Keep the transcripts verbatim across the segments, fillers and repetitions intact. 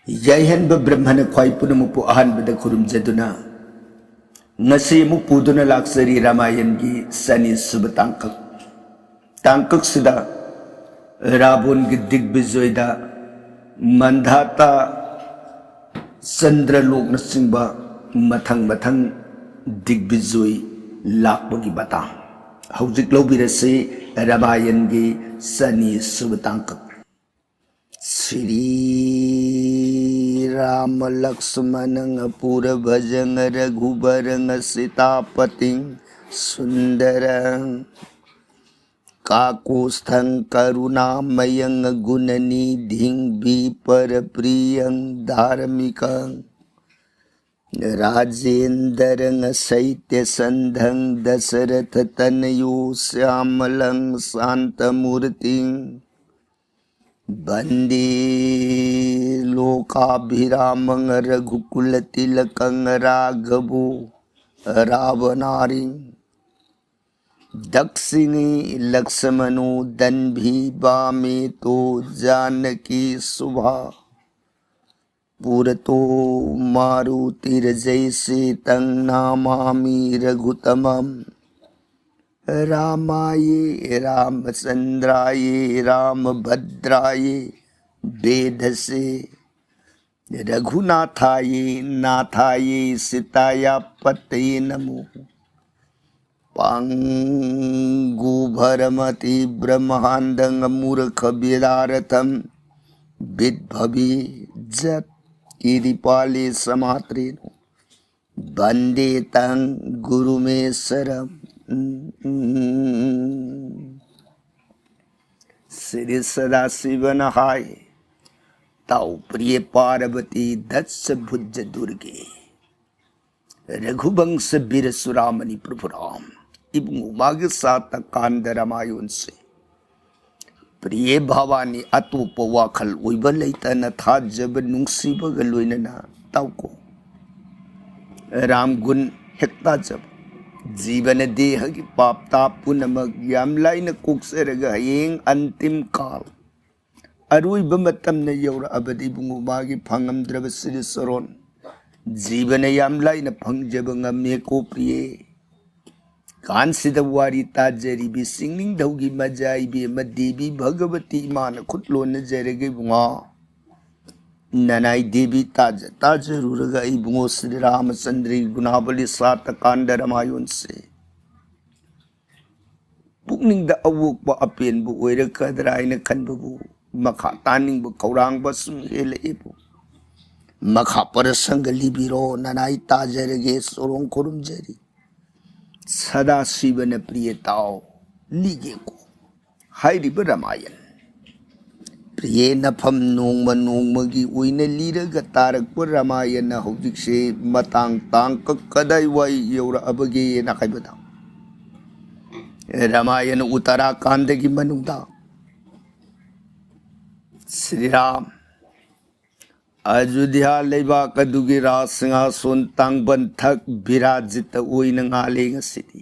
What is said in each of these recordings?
ꯌꯥꯏꯍꯟꯕ ꯕ꯭ꯔꯍꯃꯅ ꯈ꯭ꯋꯥꯏ ꯄꯨꯝꯅꯃꯛꯄꯨ ꯑꯍꯥꯟꯕꯗ ꯈꯨꯔꯨꯝꯖꯗꯨꯅ, ꯉꯁꯤ ꯑꯃꯨꯛ ꯄꯨꯗꯨꯅ ꯂꯥꯛꯆꯔꯤ ꯔꯥꯃꯥꯌꯟꯒꯤ ꯆꯅꯤ ꯁꯨꯕ ꯇꯥꯡꯀꯛ꯫ ꯇꯥꯡꯀꯛꯁꯤꯗ ꯔꯥꯕꯣꯟꯒꯤ ꯗꯤꯒꯕꯤꯖꯣꯏꯗ ꯃꯟꯙꯥꯇꯥ, ꯆꯟꯗ꯭ꯔꯂꯣꯛꯅꯆꯤꯡꯕ ꯃꯊꯪ ꯃꯊꯪ ꯗꯤꯒꯕꯤꯖꯣꯏ ꯂꯥꯛꯄꯒꯤ ꯃꯇꯥꯡ꯫ ꯍꯧꯖꯤꯛ ꯂꯧꯕꯤꯔꯁꯤ ꯔꯥꯃꯥꯌꯟꯒꯤ ꯆꯅꯤ ꯁꯨꯕ ꯇꯥꯡꯀꯛ꯫ श्रीरामलक्ष्मणं पूरभजं रघुवरं सीतापतिं सुन्दरं। काकुत्स्थं करुणामयं गुणनिधिं विप्रप्रियं धार्मिकं। राजेन्द्रं सत्यसन्धं दशरथतनयो श्यामलं शान्तमूर्तिं। वन्दे लोकाभिरामं रघुकुलतिलकं राघवो रावणारिं। दक्षिणे लक्ष्मणो दण्डी वामे तु जानकी शुभा। पुरतो मारुतिर्जयसीतं नमामि रघुत्तमम्। रामाय रामचन्द्राय रामभद्राय वेधसे। रघुनाथाय नाथाय सीताया पतये नमो। पङ्गुभरमतिब्रह्माण्डं मूर्खवेदार्थं विद्भवि जत्किरिपाले समात्रेणो। वन्दे तं गुरुमीश्वरम्। श्री सदाशिवन हाय। ताऊ प्रिय पार्वती दक्ष भुज दुर्गे। रघुवंश वीर सुरामणि प्रभु राम। ꯏꯕꯨꯡꯉꯣ ꯃꯥꯒꯤ ꯁꯥꯇ ꯀꯥꯟꯗ ꯔꯥꯃꯥꯌꯣꯟꯁꯦ ꯄ꯭ꯔꯤꯌꯦ ꯚꯕꯥꯅꯤ ꯑꯇꯣꯞꯄ ꯋꯥꯈꯜ ꯑꯣꯏꯕ ꯂꯩꯇꯅ ꯊꯥꯖꯕ ꯅꯨꯡꯁꯤꯕꯒ ꯂꯣꯏꯅꯅ ꯇꯧꯀꯣ꯫ ꯔꯥꯝꯒꯨꯟ ꯍꯦꯛ ꯇꯥꯖꯕ꯫ ꯖꯤꯕꯅ ꯗꯦꯍꯒꯤ ꯄꯥꯞ ꯇꯥꯞ ꯄꯨꯝꯅꯃꯛ ꯌꯥꯝ ꯂꯥꯏꯅ ꯀꯣꯛꯆꯔꯒ ꯍꯌꯦꯡ ꯑꯟꯇꯤꯝ ꯀꯥꯜ ꯑꯔꯣꯏꯕ ꯃꯇꯝꯅ ꯌꯧꯔꯛꯑꯕꯗꯤ ꯏꯕꯨꯡꯉꯣ, ꯃꯥꯒꯤ ꯐꯪꯉꯝꯗ꯭ꯔꯕ ꯁꯤꯔꯤ ꯆꯔꯣꯟ ꯖꯤꯕꯅ ꯌꯥꯝ ꯂꯥꯏꯅ ꯐꯪꯖꯕ ꯉꯝꯃꯦꯀꯣ ꯄ꯭ꯔꯤꯌꯦ꯫ ꯀꯥꯟꯁꯤꯗ ꯋꯥꯔꯤ ꯇꯥꯖꯔꯤꯕꯤ ꯆꯤꯡꯅꯤꯡꯊꯧꯒꯤ ꯃꯖꯥ ꯏꯕꯦꯝꯃ ꯗꯦꯕꯤ ꯚꯒꯕꯇꯤ ꯏꯃꯥꯅ ꯈꯨꯠ ꯂꯣꯟꯅꯖꯔꯒꯦ ꯏꯕꯨꯡꯉꯣ꯫ ꯅꯅꯥꯏ ꯗꯦꯕꯤ ꯇꯥꯖ ꯇꯥꯖꯔꯨꯔꯒ ꯏꯕꯨꯡꯉꯣ ꯁ꯭ꯔꯤ ꯔꯥꯃꯆꯟꯗ꯭ꯔꯒꯤ ꯒꯨꯅꯥꯕꯂꯤ ꯁꯥꯇ ꯀꯥꯟꯗ ꯔꯃꯥꯌꯣꯟꯁꯦ ꯄꯨꯛꯅꯤꯡꯗ ꯑꯋꯣꯛꯄ ꯑꯄꯦꯟꯕ ꯑꯣꯏꯔꯛꯀꯗ꯭ꯔꯥ ꯍꯥꯏꯅ ꯈꯟꯕꯕꯨ ꯃꯈꯥ ꯇꯥꯅꯤꯡꯕ ꯈꯧꯔꯥꯡꯕ ꯁꯨꯝ ꯍꯦꯜꯂꯛꯏꯕꯨ꯫ ꯃꯈꯥ ꯄꯔꯁꯪꯒ ꯂꯤꯕꯤꯔꯣ, ꯅꯅꯥꯏ ꯇꯥꯖꯔꯒꯦ, ꯆꯣꯔꯣꯡ ꯈꯨꯔꯨꯝꯖꯔꯤ꯫ ꯁꯗꯥꯁꯤꯕꯅ ꯄ꯭ꯔꯤꯌꯦ ꯇꯥꯎ, ꯂꯤꯒꯦꯀꯣ ꯍꯥꯏꯔꯤꯕ ꯔꯃꯥꯌꯟ꯫ ꯄ꯭ꯔꯤꯌꯦ ꯅꯐꯝ ꯅꯣꯡꯃ ꯅꯣꯡꯃꯒꯤ ꯑꯣꯏꯅ ꯂꯤꯔꯒ ꯇꯥꯔꯛꯄ ꯔꯃꯥꯌꯟꯅ ꯍꯧꯖꯤꯛꯁꯦ ꯃꯇꯥꯡ ꯇꯥꯡꯀꯛ ꯀꯗꯥꯏꯋꯥꯏ ꯌꯧꯔꯛꯑꯕꯒꯦꯅ ꯍꯥꯏꯕꯗ, ꯔꯃꯥꯌꯟ ꯎꯠꯇꯔꯥꯈꯥꯟꯗꯒꯤ ꯃꯅꯨꯡꯗ ꯁ꯭ꯔꯤꯔꯥꯝ ꯑꯌꯨꯙ꯭ꯌꯥ ꯂꯩꯕꯥꯛ ꯑꯗꯨꯒꯤ ꯔꯥꯖ ꯁꯤꯡꯍꯥꯁꯣꯟ ꯇꯥꯡꯕꯟ ꯊꯛ ꯕꯤꯔꯥꯖꯤꯠꯇ ꯑꯣꯏꯅ ꯉꯥꯜꯂꯦ ꯉꯁꯤꯗꯤ꯫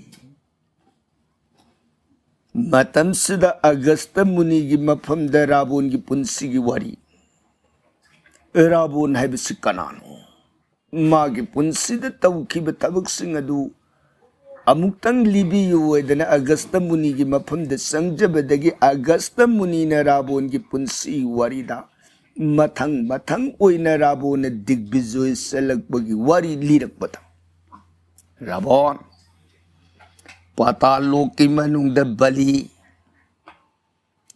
ꯃꯇꯝꯁꯤꯗ ꯑꯒꯁꯇ ꯃꯨꯅꯤꯒꯤ ꯃꯐꯝꯗ ꯔꯥꯕꯣꯟꯒꯤ ꯄꯨꯟꯁꯤꯒꯤ ꯋꯥꯔꯤ꯫ ꯔꯥꯕꯣꯟ ꯍꯥꯏꯕꯁꯤ ꯀꯅꯥꯅꯣ? ꯃꯥꯒꯤ ꯄꯨꯟꯁꯤꯗ ꯇꯧꯈꯤꯕ ꯊꯕꯛꯁꯤꯡ ꯑꯗꯨ ꯑꯃꯨꯛꯇꯪ ꯂꯤꯕꯤꯌꯨ ꯍꯥꯏꯗꯅ ꯑꯒꯁꯇ ꯃꯨꯅꯤꯒꯤ ꯃꯐꯝꯗ ꯆꯪꯖꯕꯗꯒꯤ ꯑꯒꯁꯇ ꯃꯨꯅꯤꯅ ꯔꯥꯕꯣꯟꯒꯤ ꯄꯨꯟꯁꯤ ꯋꯥꯔꯤꯗ ꯃꯊꯪ ꯃꯊꯪ ꯑꯣꯏꯅ ꯔꯥꯕꯣꯟꯅ ꯗꯤꯒꯕꯤꯖꯣꯏ ꯆꯠꯂꯛꯄꯒꯤ ꯋꯥꯔꯤ ꯂꯤꯔꯛꯄꯗ, ꯔꯥꯕꯣꯟ, ꯄꯥꯇꯥꯜ ꯂꯣꯛꯀꯤ ꯃꯅꯨꯡꯗ ꯕꯂꯤ,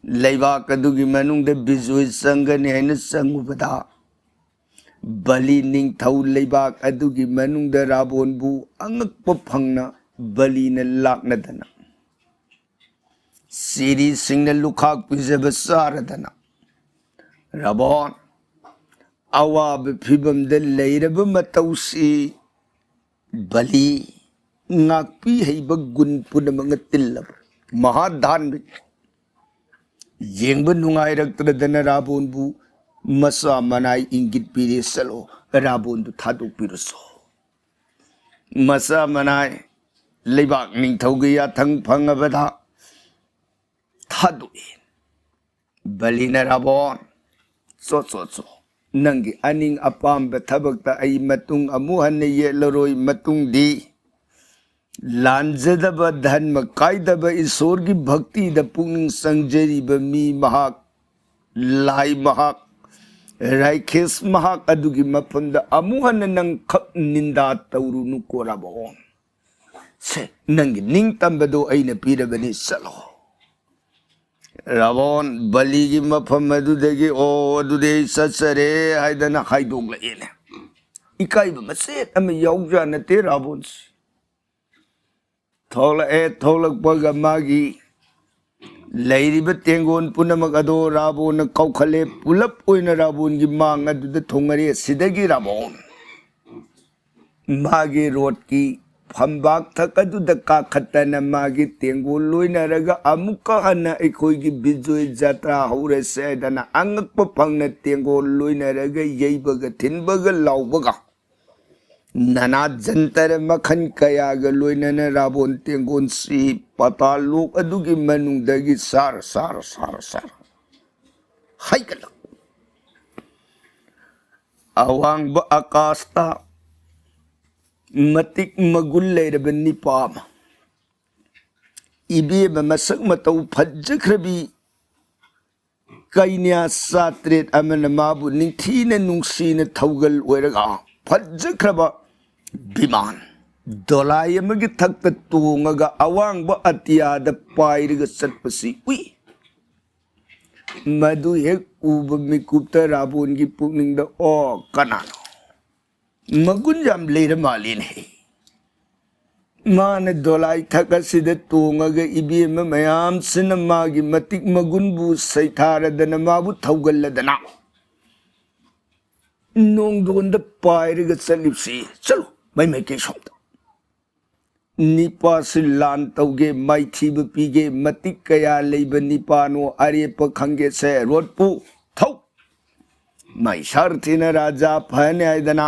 ꯂꯩꯕꯥꯛ ꯑꯗꯨꯒꯤ ꯃꯅꯨꯡꯗ ꯕꯤꯖꯣꯏ ꯆꯪꯒꯅꯤ ꯍꯥꯏꯅ ꯆꯪꯉꯨꯕꯗ, ꯕꯂꯤ ꯅꯤꯡꯊꯧ ꯂꯩꯕꯥꯛ ꯑꯗꯨꯒꯤ ꯃꯅꯨꯡꯗ ꯔꯥꯕꯣꯟꯕꯨ ꯑꯉꯛꯄ ꯐꯪꯅ ꯕꯂꯤꯅ ꯂꯥꯛꯅꯗꯅ, ꯁꯤꯔꯤꯁꯤꯡꯅ ꯂꯨꯈꯥꯛ ꯄꯤꯖꯕ ꯆꯥꯔꯗꯅ, ꯔꯥꯕꯣꯟ, ꯑꯋꯥꯕ ꯐꯤꯕꯝꯗ ꯂꯩꯔꯕ ꯃꯇꯧꯁꯤ ꯕꯂꯤ, ꯉꯥꯛꯄꯤ ꯍꯩꯕ ꯒꯨꯟ ꯄꯨꯝꯅꯃꯛꯅ ꯇꯤꯜꯂꯕ ꯃꯍꯥꯗꯥꯟꯕ ꯌꯦꯡꯕ ꯅꯨꯡꯉꯥꯏꯔꯛꯇ꯭ꯔꯗꯅ ꯔꯥꯕꯣꯟꯕꯨ ꯃꯆꯥ ꯃꯅꯥꯏ ꯏꯪꯒꯤꯠ ꯄꯤꯔꯦ, "ꯆꯠꯂꯣ, ꯔꯥꯕꯣꯟꯗꯨ ꯊꯥꯗꯣꯛꯄꯤꯔꯨꯆꯣ"꯫ ꯃꯆꯥ ꯃꯅꯥꯏ ꯂꯩꯕꯥꯛ ꯅꯤꯡꯊꯧꯒꯤ ꯌꯥꯊꯪ ꯐꯪꯉꯕꯗ ꯊꯥꯗꯣꯛꯏ꯫ ꯕꯂꯤꯅ ꯔꯥꯕꯣꯟ, "ꯆꯣ, ꯆꯣ, ꯆꯣ, ꯅꯪꯒꯤ ꯑꯅꯤꯡ ꯑꯄꯥꯝꯕ ꯊꯕꯛꯇ ꯑꯩ ꯃꯇꯨꯡ ꯑꯃꯨꯛ ꯍꯟꯅ ꯌꯦꯠꯂꯔꯣꯏ꯫ ꯃꯇꯨꯡꯗꯤ ꯂꯥꯟꯖꯗꯕ, ꯙꯔꯃ ꯀꯥꯏꯗꯕ, ꯏꯁꯣꯔꯒꯤ ꯚꯛꯇꯤꯗ ꯄꯨꯛꯅꯤꯡ ꯆꯪꯖꯔꯤꯕ ꯃꯤ ꯃꯍꯥꯛ, ꯂꯥꯏ ꯃꯍꯥꯛ, ꯔꯥꯏꯈꯦꯁ ꯃꯍꯥꯛ ꯑꯗꯨꯒꯤ ꯃꯐꯝꯗ ꯑꯃꯨꯛ ꯍꯟꯅ ꯅꯪ ꯈꯛ ꯅꯤꯟꯗꯥ ꯇꯧꯔꯨꯅꯨꯀꯣ ꯔꯥꯕꯣꯟ꯫ ꯁꯦ, ꯅꯪꯒꯤ ꯅꯤꯡꯇꯝꯕꯗꯣ ꯑꯩꯅ ꯄꯤꯔꯕꯅꯤ, ꯆꯠꯂꯣ꯫" ꯔꯥꯕꯣꯟ ꯕꯂꯤꯒꯤ ꯃꯐꯝ ꯑꯗꯨꯗꯒꯤ, "ꯑꯣ, ꯑꯗꯨꯗꯤ ꯑꯩ ꯆꯠꯆꯔꯦ" ꯍꯥꯏꯗꯅ ꯍꯥꯏꯗꯣꯛꯂꯛꯑꯦꯅꯦ꯫ ꯏꯀꯥꯏꯕ ꯃꯆꯦꯠ ꯑꯃ ꯌꯥꯎꯖ ꯅꯠꯇꯦ ꯔꯥꯕꯣꯟꯁꯤ꯫ ꯊꯣꯛꯂꯛꯑꯦ, ꯊꯣꯛꯂꯛꯄꯒ ꯃꯥꯒꯤ ꯂꯩꯔꯤꯕ ꯇꯦꯡꯒꯣꯟ ꯄꯨꯝꯅꯃꯛ ꯑꯗꯣ ꯔꯥꯕꯣꯟꯅ ꯀꯧꯈꯠꯂꯦ꯫ ꯄꯨꯂꯞ ꯑꯣꯏꯅ ꯔꯥꯕꯣꯟꯒꯤ ꯃꯥꯡ ꯑꯗꯨꯗ ꯊꯨꯡꯉꯔꯦ꯫ ꯁꯤꯗꯒꯤ ꯔꯥꯕꯣꯟ ꯃꯥꯒꯤ ꯔꯣꯠꯀꯤ ꯐꯝꯕꯥꯛ ꯊꯛ ꯑꯗꯨꯗ ꯀꯥꯈꯠꯇꯅ ꯃꯥꯒꯤ ꯇꯦꯡꯒꯣꯜ ꯂꯣꯏꯅꯔꯒ ꯑꯃꯨꯛꯀ ꯍꯟꯅ ꯑꯩꯈꯣꯏꯒꯤ ꯕꯤꯖꯣꯏ ꯖꯇ꯭ꯔꯥ ꯍꯧꯔꯁꯦ ꯍꯥꯏꯗꯅ ꯑꯉꯛꯄ ꯐꯪꯅ ꯇꯦꯡꯒꯣꯜ ꯂꯣꯏꯅꯔꯒ ꯌꯩꯕꯒ ꯊꯤꯟꯕꯒ ꯂꯥꯎꯕꯒ ꯅꯅꯥ ꯖꯟꯇꯔ ꯃꯈꯜ ꯀꯌꯥꯒ ꯂꯣꯏꯅꯅ ꯔꯥꯕꯣꯟ ꯇꯦꯡꯒꯣꯟꯁꯤ ꯄꯇꯥꯜ ꯂꯣꯛ ꯑꯗꯨꯒꯤ ꯃꯅꯨꯡꯗꯒꯤ ꯁꯥꯔ ꯁꯥꯔ ꯁꯥꯔ ꯁꯥꯔ ꯍꯥꯏꯒꯠꯂꯛ ꯑꯋꯥꯡꯕ ꯑꯀꯥꯁꯇ ꯃꯇꯤꯛ ꯃꯒꯨꯟ ꯂꯩꯔꯕ ꯅꯤꯄꯥ ꯑꯃ, ꯏꯕꯦꯝꯃ ꯃꯁꯛ ꯃꯇꯧ ꯐꯖꯈ꯭ꯔꯕꯤ ꯀꯩꯅ꯭ꯌꯥ ꯆꯥꯇ꯭ꯔꯦꯠ ꯑꯃꯅ ꯃꯥꯕꯨ ꯅꯤꯡꯊꯤꯅ ꯅꯨꯡꯁꯤꯅ ꯊꯧꯒꯜ ꯑꯣꯏꯔꯒ ꯐꯖꯈ꯭ꯔꯕ ꯕꯤꯃꯥꯟ ꯗꯣꯂꯥꯏ ꯑꯃꯒꯤ ꯊꯛꯇ ꯇꯣꯡꯉꯒ ꯑꯋꯥꯡꯕ ꯑꯇꯤꯌꯥꯗ ꯄꯥꯏꯔꯒ ꯆꯠꯄꯁꯤ ꯎꯏ꯫ ꯃꯗꯨ ꯍꯦꯛ ꯎꯕ ꯃꯤꯀꯨꯞꯇ ꯔꯥꯕꯣꯟꯒꯤ ꯄꯨꯛꯅꯤꯡꯗ, "ꯑꯣ, ꯀꯅꯥꯅꯣ?" ꯃꯒꯨꯟ ꯌꯥꯝ ꯂꯩꯔ ꯃꯥꯜꯂꯦꯅꯦ꯫ ꯃꯥꯅ ꯗꯣꯂꯥꯏ ꯊꯛ ꯑꯁꯤꯗ ꯇꯣꯡꯉꯒ ꯏꯕꯦꯝꯃ ꯃꯌꯥꯝꯁꯤꯅ ꯃꯥꯒꯤ ꯃꯇꯤꯛ ꯃꯒꯨꯟꯕꯨ ꯁꯩꯊꯥꯔꯗꯅ ꯃꯥꯕꯨ ꯊꯧꯒꯜꯂꯗꯅ ꯅꯣꯡꯗꯣꯟꯗ ꯄꯥꯏꯔꯒ ꯆꯠꯂꯤꯕꯁꯤ꯫ ꯆꯠꯂꯨ, ꯃꯥꯏ ꯃꯥꯏꯀꯩ ꯁꯣꯝꯗ꯫ ꯅꯤꯄꯥꯁꯤ ꯂꯥꯟ ꯇꯧꯒꯦ, ꯃꯥꯏꯊꯤꯕ ꯄꯤꯒꯦ, ꯃꯇꯤꯛ ꯀꯌꯥ ꯂꯩꯕ ꯅꯤꯄꯥꯅꯣ, ꯑꯔꯦꯞꯄ ꯈꯪꯒꯦꯁꯦ, ꯔꯣꯠꯄꯨ ꯊꯧ꯫ ꯃꯩꯁꯥꯔꯊꯤꯅ ꯔꯥꯖꯥ ꯐꯅꯤ ꯍꯥꯏꯗꯅ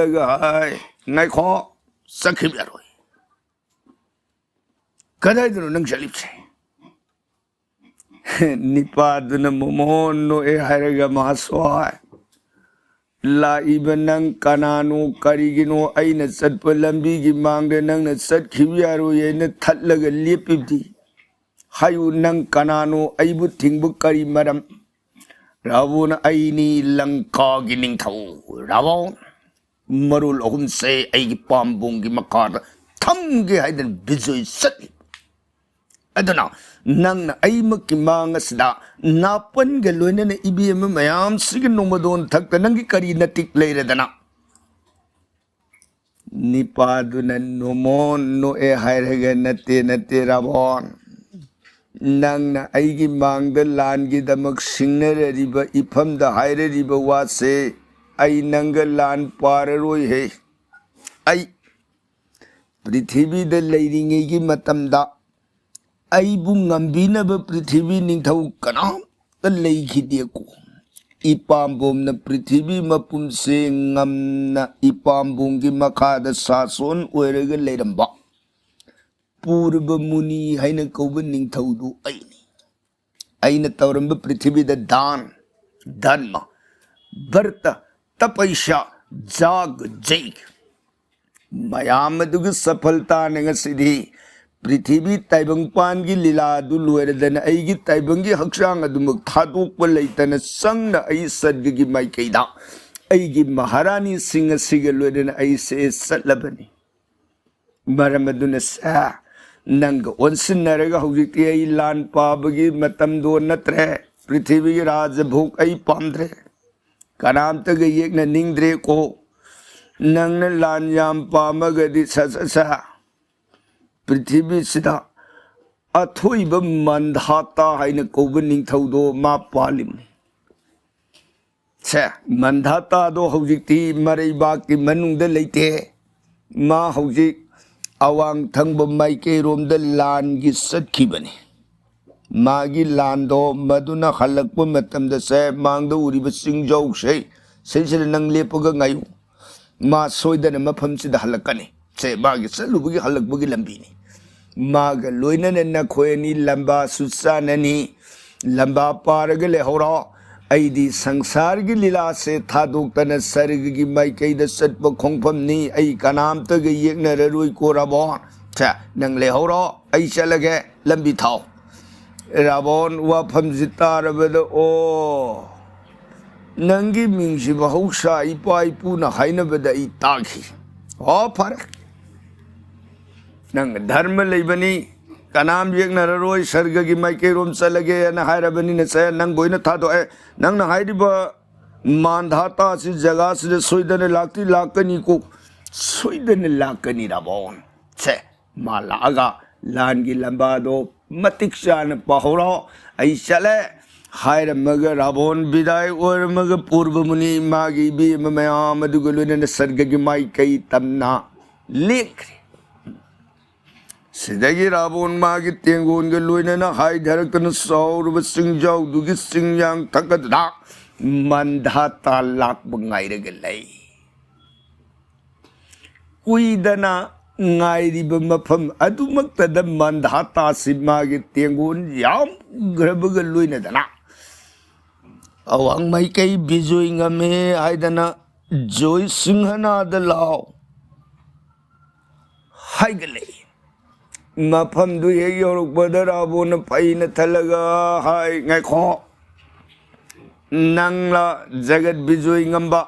ꯈꯜꯂꯒ ꯍꯥꯏ, "ꯉꯥꯏꯈꯣ, ꯆꯠꯈꯤꯕ ꯌꯥꯔꯣꯏ꯫ ꯀꯗꯥꯏꯗꯅꯣ ꯅꯪ ꯆꯠꯂꯤꯕꯁꯦ?" ꯅꯤꯄꯥꯗꯨꯅ ꯃꯣꯃꯣꯟ ꯅꯣꯛꯑꯦ ꯍꯥꯏꯔꯒ ꯃꯍꯥꯁꯣꯏ, "ꯂꯥꯛꯏꯕ ꯅꯪ ꯀꯅꯥꯅꯣ, ꯀꯔꯤꯒꯤꯅꯣ ꯑꯩꯅ ꯆꯠꯄ ꯂꯝꯕꯤꯒꯤ ꯃꯥꯡꯗ ꯅꯪꯅ ꯆꯠꯈꯤꯕ ꯌꯥꯔꯣꯏ ꯍꯥꯏꯅ ꯊꯠꯂꯒ ꯂꯦꯞꯄꯤꯕꯗꯤ? ꯍꯥꯏꯌꯨ, ꯅꯪ ꯀꯅꯥꯅꯣ? ꯑꯩꯕꯨ ꯊꯤꯡꯕ ꯀꯔꯤ ꯃꯔꯝ?" ꯔꯥꯕꯣꯟ, "ꯑꯩꯅꯤ ꯂꯪꯀꯥꯒꯤ ꯅꯤꯡꯊꯧ ꯔꯥꯕꯣꯟ꯫ ꯃꯔꯣꯜ ꯑꯍꯨꯝꯁꯦ ꯑꯩꯒꯤ ꯄꯥꯝꯕꯣꯝꯒꯤ ꯃꯈꯥꯗ ꯊꯝꯒꯦ ꯍꯥꯏꯗꯅ ꯕꯤꯖꯣꯏ ꯆꯠꯂꯤ꯫ ꯑꯗꯨꯅ ꯅꯪꯅ ꯑꯩꯃꯛꯀꯤ ꯃꯥꯡ ꯑꯁꯤꯗ ꯅꯥꯄꯟꯒ ꯂꯣꯏꯅꯅ ꯏꯕꯦꯝꯃ ꯃꯌꯥꯝꯁꯤꯒꯤ ꯅꯣꯡꯃꯗꯣꯟ ꯊꯛꯇ ꯅꯪꯒꯤ ꯀꯔꯤ ꯅꯇꯤꯛ ꯂꯩꯔꯗꯅ?" ꯅꯤꯄꯥꯗꯨꯅ ꯅꯣꯃꯣꯟ ꯅꯣꯛꯑꯦ ꯍꯥꯏꯔꯒ, "ꯅꯠꯇꯦ, ꯅꯠꯇꯦ, ꯔꯥꯕꯣꯟ꯫ ꯅꯪꯅ ꯑꯩꯒꯤ ꯃꯥꯡꯗ ꯂꯥꯟꯒꯤꯗꯃꯛ ꯁꯤꯡꯅꯔꯔꯤꯕ ꯏꯐꯝꯗ ꯍꯥꯏꯔꯔꯤꯕ ꯋꯥꯁꯦ ꯑꯩ ꯅꯪꯒ ꯂꯥꯟ ꯄꯥꯔꯔꯣꯏꯍꯦ꯫ ꯑꯩ ꯄ꯭ꯔꯤꯊꯤꯕꯤꯗ ꯂꯩꯔꯤꯉꯩꯒꯤ ꯃꯇꯝꯗ ꯑꯩꯕꯨ ꯉꯝꯕꯤꯅꯕ ꯄ꯭ꯔꯤꯊꯤꯕꯤ ꯅꯤꯡꯊꯧ ꯀꯅꯥꯝꯇ ꯂꯩꯈꯤꯗꯦꯀꯣ꯫ ꯏꯄꯥꯝꯕꯣꯝꯅ ꯄ꯭ꯔꯤꯊꯤꯕꯤ ꯃꯄꯨꯝꯁꯦ ꯉꯝꯅ ꯏꯄꯥꯝꯕꯣꯝꯒꯤ ꯃꯈꯥꯗ ꯁꯥꯁꯣꯟ ꯑꯣꯏꯔꯒ ꯂꯩꯔꯝꯕ ꯄꯨꯔꯕ ꯃꯨꯅꯤ ꯍꯥꯏꯅ ꯀꯧꯕ ꯅꯤꯡꯊꯧꯗꯨ ꯑꯩꯅꯤ꯫ ꯑꯩꯅ ꯇꯧꯔꯝꯕ ꯄ꯭ꯔꯤꯊꯤꯕꯤꯗ ꯗꯥꯟ, ꯙꯔꯃ, ꯚꯔꯇ, ꯇꯄꯩꯁꯥ, ꯖꯥꯒ, ꯖꯩꯒ ꯃꯌꯥꯝ ꯑꯗꯨꯒꯤ ꯁꯐꯜꯇꯥꯅ ꯉꯁꯤꯗꯤ ꯄ꯭ꯔꯤꯊꯤꯕꯤ ꯇꯥꯏꯕꯪꯄꯥꯟꯒꯤ ꯂꯤꯂꯥ ꯑꯗꯨ ꯂꯣꯏꯔꯗꯅ ꯑꯩꯒꯤ ꯇꯥꯏꯕꯪꯒꯤ ꯍꯛꯆꯥꯡ ꯑꯗꯨꯃꯛ ꯊꯥꯗꯣꯛꯄ ꯂꯩꯇꯅ ꯆꯪꯅ ꯑꯩ ꯁꯔꯒꯒꯤ ꯃꯥꯏꯀꯩꯗ ꯑꯩꯒꯤ ꯃꯍꯥꯔꯥꯅꯤꯁꯤꯡ ꯑꯁꯤꯒ ꯂꯣꯏꯅꯅ ꯑꯩꯁꯦ ꯆꯠꯂꯕꯅꯤ꯫ ꯃꯔꯝ ꯑꯗꯨꯅ ꯁꯦ, ꯅꯪꯒ ꯑꯣꯟꯁꯤꯟꯅꯔꯒ ꯍꯧꯖꯤꯛꯇꯤ ꯑꯩ ꯂꯥꯟ ꯄꯥꯕꯒꯤ ꯃꯇꯝꯗꯣ ꯅꯠꯇ꯭ꯔꯦ꯫ ꯄ꯭ꯔꯤꯊꯤꯕꯤꯒꯤ ꯔꯥꯖꯚꯣꯛ ꯑꯩ ꯄꯥꯝꯗ꯭ꯔꯦ꯫ ꯀꯅꯥꯝꯇꯒ ꯌꯦꯛꯅꯅꯤꯡꯗ꯭ꯔꯦꯀꯣ꯫ ꯅꯪꯅ ꯂꯥꯟ ꯌꯥꯝ ꯄꯥꯝꯃꯒꯗꯤ ꯁ ꯁ ꯁ ꯄ꯭ꯔꯤꯊꯤꯕꯤꯁꯤꯗ ꯑꯊꯣꯏꯕ ꯃꯟꯗꯥꯇꯥ ꯍꯥꯏꯅ ꯀꯧꯕ ꯅꯤꯡꯊꯧꯗꯣ ꯃꯥ ꯄꯥꯜꯂꯤꯕꯅꯤ꯫ ꯁꯦ, ꯃꯟꯗꯥꯇꯥꯗꯣ ꯍꯧꯖꯤꯛꯇꯤ ꯃꯔꯩꯕꯥꯛꯀꯤ ꯃꯅꯨꯡꯗ ꯂꯩꯇꯦ꯫ ꯃꯥ ꯍꯧꯖꯤꯛ ꯑꯋꯥꯡ ꯊꯪꯕ ꯃꯥꯏꯀꯩꯔꯣꯝꯗ ꯂꯥꯟꯒꯤ ꯆꯠꯈꯤꯕꯅꯤ꯫ ꯃꯥꯒꯤ ꯂꯥꯟꯗꯣ ꯃꯗꯨꯅ ꯍꯜꯂꯛꯄ ꯃꯇꯝꯗ, ꯁꯦ, ꯃꯥꯡꯗ ꯎꯔꯤꯕ ꯆꯤꯡꯖꯧꯁꯦ, ꯁꯤꯁꯤꯗ ꯅꯪ ꯂꯦꯞꯄꯒ ꯉꯥꯏꯌꯨ꯫ ꯃꯥ ꯁꯣꯏꯗꯅ ꯃꯐꯝꯁꯤꯗ ꯍꯜꯂꯛꯀꯅꯤ꯫ ꯁꯦ, ꯃꯥꯒꯤ ꯆꯠꯂꯨꯕꯒꯤ ꯍꯜꯂꯛꯄꯒꯤ ꯂꯝꯕꯤꯅꯤ꯫ ꯃꯥꯒ ꯂꯣꯏꯅꯅ ꯅꯈꯣꯏ ꯑꯅꯤ ꯂꯝꯕꯥꯁꯨ ꯆꯥꯅꯅꯤ꯫ ꯂꯝꯕꯥ ꯄꯥꯔꯒ ꯂꯩꯍꯧꯔꯣ꯫ ꯑꯩꯗꯤ ꯁꯪꯁꯥꯔꯒꯤ ꯂꯤꯂꯥꯁꯦ ꯊꯥꯗꯣꯛꯇꯅ ꯁꯔꯒꯒꯤ ꯃꯥꯏꯀꯩꯗ ꯆꯠꯄ ꯈꯣꯡꯐꯝꯅꯤ꯫ ꯑꯩ ꯀꯅꯥꯝꯇꯒ ꯌꯦꯛꯅꯔꯔꯣꯏꯀꯣ, ꯔꯥꯕꯣꯟ꯫ ꯁꯦ, ꯅꯪ ꯂꯩꯍꯧꯔꯣ, ꯑꯩ ꯆꯠꯂꯒꯦ, ꯂꯝꯕꯤ ꯊꯥꯎ꯫ ꯔꯥꯕꯣꯟ ꯋꯥꯐꯝꯁꯤ ꯇꯥꯔꯕꯗ, "ꯑꯣ, ꯅꯪꯒꯤ ꯃꯤꯡꯁꯤ ꯃꯍꯧꯁꯥ ꯏꯄꯥ ꯏꯄꯨꯅ ꯍꯥꯏꯅꯕꯗ ꯑꯩ ꯇꯥꯈꯤ꯫ ꯑꯣ, ꯐꯔꯦ, ꯅꯪ ꯙꯔꯃ ꯂꯩꯕꯅꯤ, ꯀꯅꯥꯝ ꯌꯦꯛꯅꯔꯔꯣꯏ, ꯁꯔꯒꯒꯤ ꯃꯥꯏꯀꯩꯔꯣꯝ ꯆꯠꯂꯒꯦꯅ ꯍꯥꯏꯔꯕꯅꯤꯅ, ꯁꯦ, ꯅꯪꯕꯨ ꯑꯣꯏꯅ ꯊꯥꯗꯣꯛꯑꯦ꯫ ꯅꯪꯅ ꯍꯥꯏꯔꯤꯕ ꯃꯥꯟꯗꯥꯇꯥꯁꯤ ꯖꯒꯥꯁꯤꯗ ꯁꯣꯏꯗꯅ ꯂꯥꯛꯇꯤ ꯂꯥꯛꯀꯅꯤꯀꯣ, ꯁꯣꯏꯗꯅ ꯂꯥꯛꯀꯅꯤ, ꯔꯥꯕꯣꯟ꯫ ꯁꯦ, ꯃꯥ ꯂꯥꯛꯑꯒ ꯂꯥꯟꯒꯤ ꯂꯝꯕꯥꯗꯣ ꯃꯇꯤꯛ ꯆꯥꯅ ꯄꯥꯍꯧꯔꯣ, ꯑꯩ ꯆꯠꯂꯦ" ꯍꯥꯏꯔꯝꯃꯒ ꯔꯥꯕꯣꯟ ꯕꯤꯗꯥꯏ ꯑꯣꯏꯔꯝꯃꯒ ꯄꯨꯔꯕ ꯃꯨꯅꯤ ꯃꯥꯒꯤ ꯏꯕꯦꯝꯃ ꯃꯌꯥꯝ ꯑꯗꯨꯒ ꯂꯣꯏꯅꯅ ꯁꯔꯒꯒꯤ ꯃꯥꯏꯀꯩ ꯇꯝꯅ ꯂꯦꯛꯈ꯭ꯔꯦ꯫ ꯁꯤꯗꯒꯤ ꯔꯥꯕꯣꯟ ꯃꯥꯒꯤ ꯇꯦꯡꯒꯣꯟꯒ ꯂꯣꯏꯅꯅ ꯍꯥꯏꯊꯔꯛꯇꯅ ꯆꯥꯎꯔꯕ ꯆꯤꯡꯖꯥꯎꯗꯨꯒꯤ ꯆꯤꯡꯌꯥꯡ ꯊꯛꯀꯗꯨꯗ ꯃꯟꯗꯥꯇꯥ ꯂꯥꯛꯄ ꯉꯥꯏꯔꯒ ꯂꯩ꯫ ꯀꯨꯏꯗꯅ ꯉꯥꯏꯔꯤꯕ ꯃꯐꯝ ꯑꯗꯨꯃꯛꯇꯗ ꯃꯟꯗꯥꯇꯥꯁꯤ ꯃꯥꯒꯤ ꯇꯦꯡꯒꯣꯟ ꯌꯥꯝꯈ꯭ꯔꯕꯒ ꯂꯣꯏꯅꯗꯅ ꯑꯋꯥꯡ ꯃꯥꯏꯀꯩ ꯕꯤꯖꯣꯏ ꯉꯝꯃꯦ ꯍꯥꯏꯗꯅ ꯖꯣꯏ ꯁꯤꯡꯍꯅꯥꯗ ꯂꯥꯎ ꯍꯥꯏꯒꯠꯂꯛꯏ꯫ ꯃꯐꯝꯗꯨ ꯍꯦꯛ ꯌꯧꯔꯛꯄꯗ ꯔꯥꯕꯣꯟꯅ ꯐꯩꯅ ꯊꯜꯂꯒ ꯍꯥꯏ, "ꯉꯥꯏꯈꯣ, ꯅꯪꯂ ꯖꯒꯠ ꯕꯤꯖꯣꯏ ꯉꯝꯕ?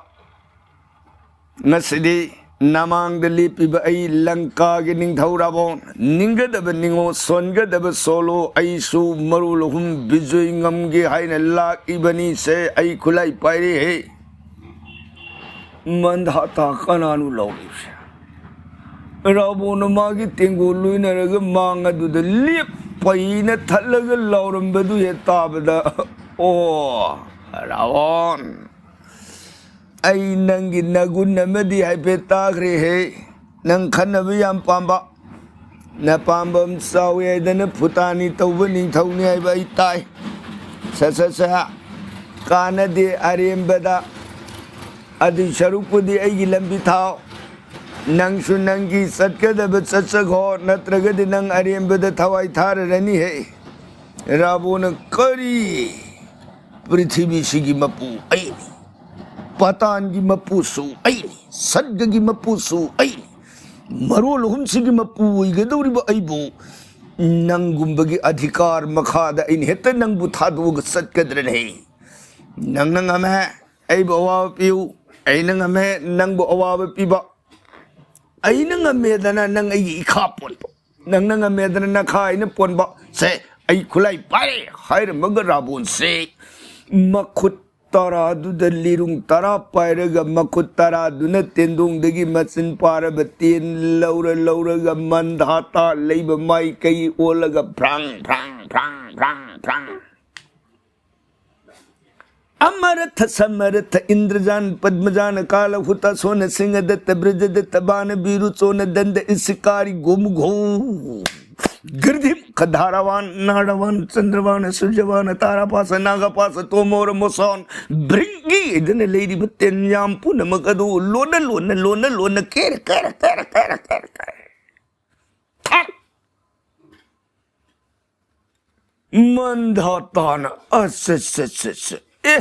ꯉꯁꯤꯗꯤ ꯅꯃꯥꯡꯗ ꯂꯦꯞꯄꯤꯕ ꯑꯩ ꯂꯪꯀꯥꯒꯤ ꯅꯤꯡꯊꯧ ꯔꯥꯕꯣꯟ, ꯅꯤꯡꯒꯗꯕ ꯅꯤꯡꯉꯣ, ꯁꯣꯟꯒꯗꯕ ꯁꯣꯜꯂꯣ, ꯑꯩꯁꯨ ꯃꯔꯣꯜ ꯑꯍꯨꯝ ꯕꯤꯖꯣꯏ ꯉꯝꯒꯦ ꯍꯥꯏꯅ ꯂꯥꯛꯏꯕꯅꯤ꯫ ꯁꯦ, ꯑꯩ ꯈꯨꯠꯂꯥꯏ ꯄꯥꯏꯔꯦ ꯍꯦ"꯫ ꯃꯟꯗꯥꯇꯥ ꯀꯅꯥꯅꯣ ꯂꯥꯎꯔꯤꯕꯁꯦ? ꯔꯥꯕꯣꯟꯅ ꯃꯥꯒꯤ ꯇꯦꯡꯒꯣꯜ ꯂꯣꯏꯅꯔꯒ ꯃꯥꯡ ꯑꯗꯨꯗ ꯂꯦꯞ ꯄꯩꯅ ꯊꯠꯂꯒ ꯂꯥꯎꯔꯝꯕꯗꯨ ꯍꯦꯛ ꯇꯥꯕꯗ, "ꯑꯣ, ꯔꯥꯋꯟ, ꯑꯩ ꯅꯪꯒꯤ ꯅꯒꯨꯟ ꯑꯃꯗꯤ ꯍꯥꯏꯐꯦꯠ ꯇꯥꯈ꯭ꯔꯦꯍꯦ꯫ ꯅꯪ ꯈꯟꯅꯕ ꯌꯥꯝ ꯄꯥꯝꯕ, ꯅꯄꯥꯝꯕꯝ ꯆꯥꯎꯏ ꯍꯥꯏꯗꯅ ꯐꯨꯇꯥꯅꯤ ꯇꯧꯕ ꯅꯤꯡꯊꯧꯅꯤ ꯍꯥꯏꯕ ꯑꯩ ꯇꯥꯏ꯫ ꯁ ꯁ ꯁ, ꯀꯥꯟꯅꯗꯦ ꯑꯔꯦꯝꯕꯗ꯫ ꯑꯗꯨꯏ ꯁꯔꯨꯛꯄꯨꯗꯤ ꯑꯩꯒꯤ ꯂꯝꯕꯤ ꯊꯥꯎ꯫ ꯅꯪꯁꯨ ꯅꯪꯒꯤ ꯆꯠꯀꯗꯕ ꯆꯠꯆꯈꯣ, ꯅꯠꯇ꯭ꯔꯒꯗꯤ ꯅꯪ ꯑꯔꯦꯝꯕꯗ ꯊꯋꯥꯏ ꯊꯥꯔꯔꯅꯤꯍꯦ꯫" ꯔꯥꯕꯣꯅ, "ꯀꯔꯤ? ꯄ꯭ꯔꯤꯊꯤꯕꯤꯁꯤꯒꯤ ꯃꯄꯨ ꯑꯩꯅꯤ, ꯄꯇꯥꯟꯒꯤ ꯃꯄꯨꯁꯨ ꯑꯩꯅꯤ, ꯁꯠꯒꯒꯤ ꯃꯄꯨꯁꯨ ꯑꯩꯅꯤ, ꯃꯔꯣꯜ ꯑꯍꯨꯝꯁꯤꯒꯤ ꯃꯄꯨ ꯑꯣꯏꯒꯗꯧꯔꯤꯕ ꯑꯩꯕꯨ ꯅꯪꯒꯨꯝꯕꯒꯤ ꯑꯙꯤꯀꯥꯔ ꯃꯈꯥꯗ ꯑꯩꯅ ꯍꯦꯛꯇ ꯅꯪꯕꯨ ꯊꯥꯗꯣꯛꯑꯒ ꯆꯠꯀꯗ꯭ꯔꯅꯦ? ꯅꯪꯅ ꯉꯝꯃꯦ ꯑꯩꯕꯨ ꯑꯋꯥꯕ ꯄꯤꯌꯨ, ꯑꯩꯅ ꯉꯝꯃꯦ ꯅꯪꯕꯨ ꯑꯋꯥꯕ ꯄꯤꯕ꯫ ꯑꯩꯅ ꯉꯝꯃꯦꯗꯅ ꯅꯪ ꯑꯩꯒꯤ ꯏꯈꯥ ꯄꯣꯟꯕ, ꯅꯪꯅ ꯉꯝꯃꯦꯗꯅ ꯅꯈꯥ ꯑꯩꯅ ꯄꯣꯟꯕ꯫ ꯁꯦ, ꯑꯩ ꯈꯨꯠꯂꯥꯏ ꯄꯥꯏꯔꯦ" ꯍꯥꯏꯔꯝꯃꯒ ꯔꯥꯕꯣꯟꯁꯦ ꯃꯈꯨꯠ ꯇꯔꯥꯗꯨꯗ ꯂꯤꯔꯨꯡ ꯇꯔꯥ ꯄꯥꯏꯔꯒ, ꯃꯈꯨꯠ ꯇꯔꯥꯗꯨꯅ ꯇꯦꯟꯗꯣꯡꯗꯒꯤ ꯃꯆꯤꯟ ꯄꯥꯔꯕ ꯇꯦꯟ ꯂꯧꯔ ꯂꯧꯔꯒ ꯃꯟꯗꯥꯇꯥ ꯂꯩꯕ ꯃꯥꯏꯀꯩ ꯑꯣꯜꯂꯒ ꯐ꯭ꯔꯥꯡ ꯐ꯭ꯔꯥꯡ ꯐ꯭ꯔꯥꯡ ꯐ꯭ꯔꯥꯡ ꯐ꯭ꯔꯥꯡ꯫ ꯑꯃꯔꯊ ꯁꯃꯔꯊ ꯏꯟꯗ꯭ꯔꯖꯥꯟ ꯄꯗ꯭ꯃꯖꯥꯟ ꯀꯥꯂ ꯍꯨꯇꯥ ꯁꯣꯅ ꯁꯤꯡꯍ ꯗꯠꯇ ꯕ꯭ꯔꯖ ꯗꯠꯇ ꯕꯥꯅ ꯕꯤꯔꯨ ꯆꯣꯅ ꯗꯟꯗ ꯏꯁꯤꯀꯥꯔꯤ ꯒꯣꯃꯨ ꯘꯣ ꯒ꯭ꯔꯤꯙꯤꯝ ꯈ ꯙꯥꯔꯥꯋꯥꯟ ꯅꯥꯔꯥꯋꯥꯟ ꯆꯟꯗ꯭ꯔꯋꯥꯟ ꯁꯨꯔꯖꯋꯥꯟ ꯇꯥꯔꯥꯄꯥꯁ ꯅꯥꯒꯄꯥꯁ ꯇꯣꯃꯣꯔ ꯃꯣꯁꯣꯟ ꯕ꯭ꯔꯤꯡꯒꯤ ꯍꯥꯏꯗꯅ ꯂꯩꯔꯤꯕ ꯇꯦꯟ ꯌꯥꯝ ꯄꯨꯝꯅꯃꯛ ꯑꯗꯨ ꯂꯣꯟꯅ ꯂꯣꯟꯅ ꯂꯣꯟꯅ ꯂꯣꯟꯅ ꯀꯦꯔ ꯀꯦꯔ ꯀꯦꯔ ꯀꯦꯔ ꯀꯦꯔ ꯀꯦꯔ ꯊꯛ꯫ ꯃꯟꯗꯥꯇꯥꯅ, "ꯑꯁ, ꯑꯁ, ꯑꯁ, ꯑꯁ, ꯑꯦ,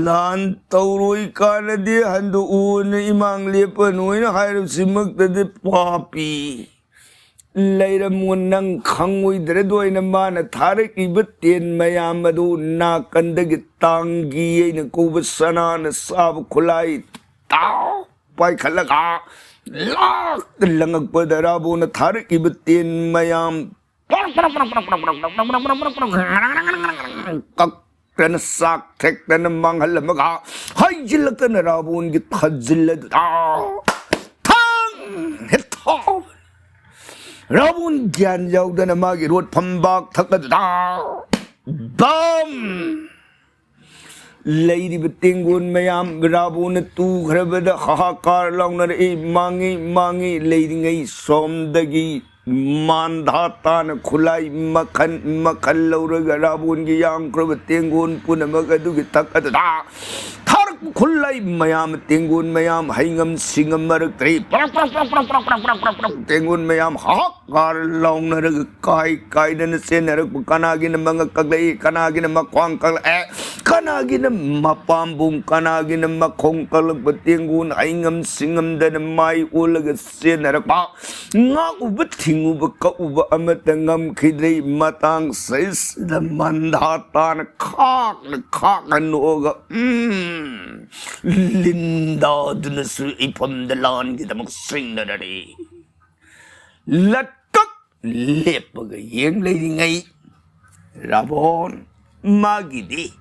ꯂꯥꯟ ꯇꯧꯔꯣꯏ ꯀꯥꯟꯅꯗꯦ, ꯍꯟꯗꯣꯛꯎꯅ ꯏꯃꯥꯡ ꯂꯦꯞꯄꯅꯨ" ꯍꯥꯏꯅ ꯍꯥꯏꯔꯕꯁꯤꯃꯛꯇꯗꯤ ꯄꯥꯄꯤ ꯂꯩꯔꯝꯃꯣ, ꯅꯪ ꯈꯪꯉꯣꯏꯗ꯭ꯔꯗꯣ ꯍꯥꯏꯅ ꯃꯥꯅ ꯊꯥꯔꯛꯏꯕ ꯇꯦꯟ ꯃꯌꯥꯝ ꯑꯗꯨ ꯅꯥꯀꯟꯗꯒꯤ ꯇꯥꯡꯒꯤ ꯑꯩꯅ ꯀꯧꯕ ꯁꯅꯥꯅ ꯁꯥꯕ ꯈꯨꯠꯂꯥꯏ ꯇꯥꯎ ꯄꯥꯏꯈꯠꯂꯒ ꯂꯥꯛꯇ ꯂꯪꯉꯛꯄꯗ ꯔꯥꯕꯣꯅ ꯊꯥꯔꯛꯏꯕ ꯇꯦꯟ ꯃꯌꯥꯝ ꯀꯛꯇꯅ ꯆꯥꯛ ꯊꯦꯛꯇꯅ ꯃꯥꯡꯍꯜꯂꯝꯃꯒ ꯍꯩꯖꯤꯜꯂꯛꯇꯅ ꯔꯥꯕꯣꯟꯒꯤ ꯊꯥꯖꯤꯜ ꯑꯗꯨꯗ ꯊꯥꯡ ꯍꯦꯛ ꯊꯥꯎ꯫ ꯔꯥꯕꯣꯟ ꯒ꯭ꯌꯥꯟ ꯌꯥꯎꯗꯅ ꯃꯥꯒꯤ ꯔꯣꯠ ꯐꯝꯕꯥꯛ ꯊꯛ ꯑꯗꯨꯗ ꯕꯝ! ꯂꯩꯔꯤꯕ ꯇꯦꯡꯒꯣꯟ ꯃꯌꯥꯝ ꯔꯥꯕꯣꯟꯅ ꯇꯨꯈ꯭ꯔꯕꯗ ꯍꯥꯍꯥꯀꯥꯔ ꯂꯥꯎꯅꯔꯛꯏ꯫ ꯃꯥꯡꯉꯤ, ꯃꯥꯡꯉꯤ꯫ ꯂꯩꯔꯤꯉꯩ ꯁꯣꯝꯗꯒꯤ ꯃꯥꯟꯙꯥꯇꯥꯅ ꯈꯨꯠꯂꯥꯏ ꯃꯈꯜ ꯃꯈꯜ ꯂꯧꯔꯒ ꯔꯥꯕꯣꯟꯒꯤ ꯌꯥꯝꯈ꯭ꯔꯕ ꯇꯦꯡꯒꯣꯟ ꯄꯨꯝꯅꯃꯛ ꯑꯗꯨꯒꯤ ꯊꯛ ꯑꯗꯨꯗ ꯊꯥꯔꯛꯄ ꯈꯨꯠꯂꯥꯏ ꯃꯌꯥꯝ, ꯇꯦꯡꯒꯣꯟ ꯃꯌꯥꯝ ꯍꯩꯉꯝ ꯁꯤꯡꯉꯝ ꯃꯔꯛꯇꯒꯤ ꯄ꯭ꯔꯣꯛ, ꯄ꯭ꯔꯣꯛ, ꯄ꯭ꯔꯣꯛ, ꯄ꯭ꯔꯣꯛ, ꯄ꯭ꯔꯣꯛ, ꯄ꯭ꯔꯣꯛ, ꯄ꯭ꯔꯣꯛ, ꯄ꯭ꯔꯣꯛ, ꯄ꯭ꯔꯣꯛ, ꯇꯦꯡꯒꯣꯟ ꯃꯌꯥꯝ ꯍꯥꯍꯥꯛ ꯀꯥꯔ ꯂꯥꯎꯅꯔꯒ ꯀꯥꯏ ꯀꯥꯏꯗꯅ ꯆꯦꯟꯅꯔꯛꯄ, ꯀꯅꯥꯒꯤꯅ ꯃꯉꯛ ꯀꯛꯂꯛꯏ, ꯀꯅꯥꯒꯤꯅ ꯃꯈ꯭ꯋꯥꯡ ꯀꯛꯂꯛꯑꯦ, ꯀꯅꯥꯒꯤꯅ ꯃꯄꯥꯝꯕꯣꯝ, ꯀꯅꯥꯒꯤꯅ ꯃꯈꯣꯡ ꯀꯛꯂꯛꯄ, ꯇꯦꯡꯒꯣꯟ ꯍꯩꯉꯝ ꯁꯤꯡꯉꯝꯗꯅ ꯃꯥꯏ ꯑꯣꯜꯂꯒ ꯆꯦꯟꯅꯔꯛꯄ, ꯉꯥꯛꯎꯕ ꯊꯤꯡꯉꯨꯕ ꯀꯛꯎꯕ ꯑꯃꯠꯇ ꯉꯝꯈꯤꯗ꯭ꯔꯦ꯫ ꯃꯇꯥꯡ ꯁꯤꯗ ꯃꯟꯙꯥꯇꯥꯅ ꯈꯥꯛꯅ ꯈꯥꯛꯅ ꯅꯣꯛꯑꯒ, ꯎꯝ, ꯂꯤꯟꯗꯥꯗꯨꯅꯁꯨ ꯏꯐꯝꯗ ꯂꯥꯟꯒꯤꯗꯃꯛ ꯁꯤꯡꯅꯔꯔꯦ꯫ ꯂꯠꯀꯛ ꯂꯦꯞꯄꯒ ꯌꯦꯡ ꯂꯩꯔꯤꯉꯩ, ꯔꯥꯕꯣꯟ, ꯃꯥꯒꯤꯗꯤ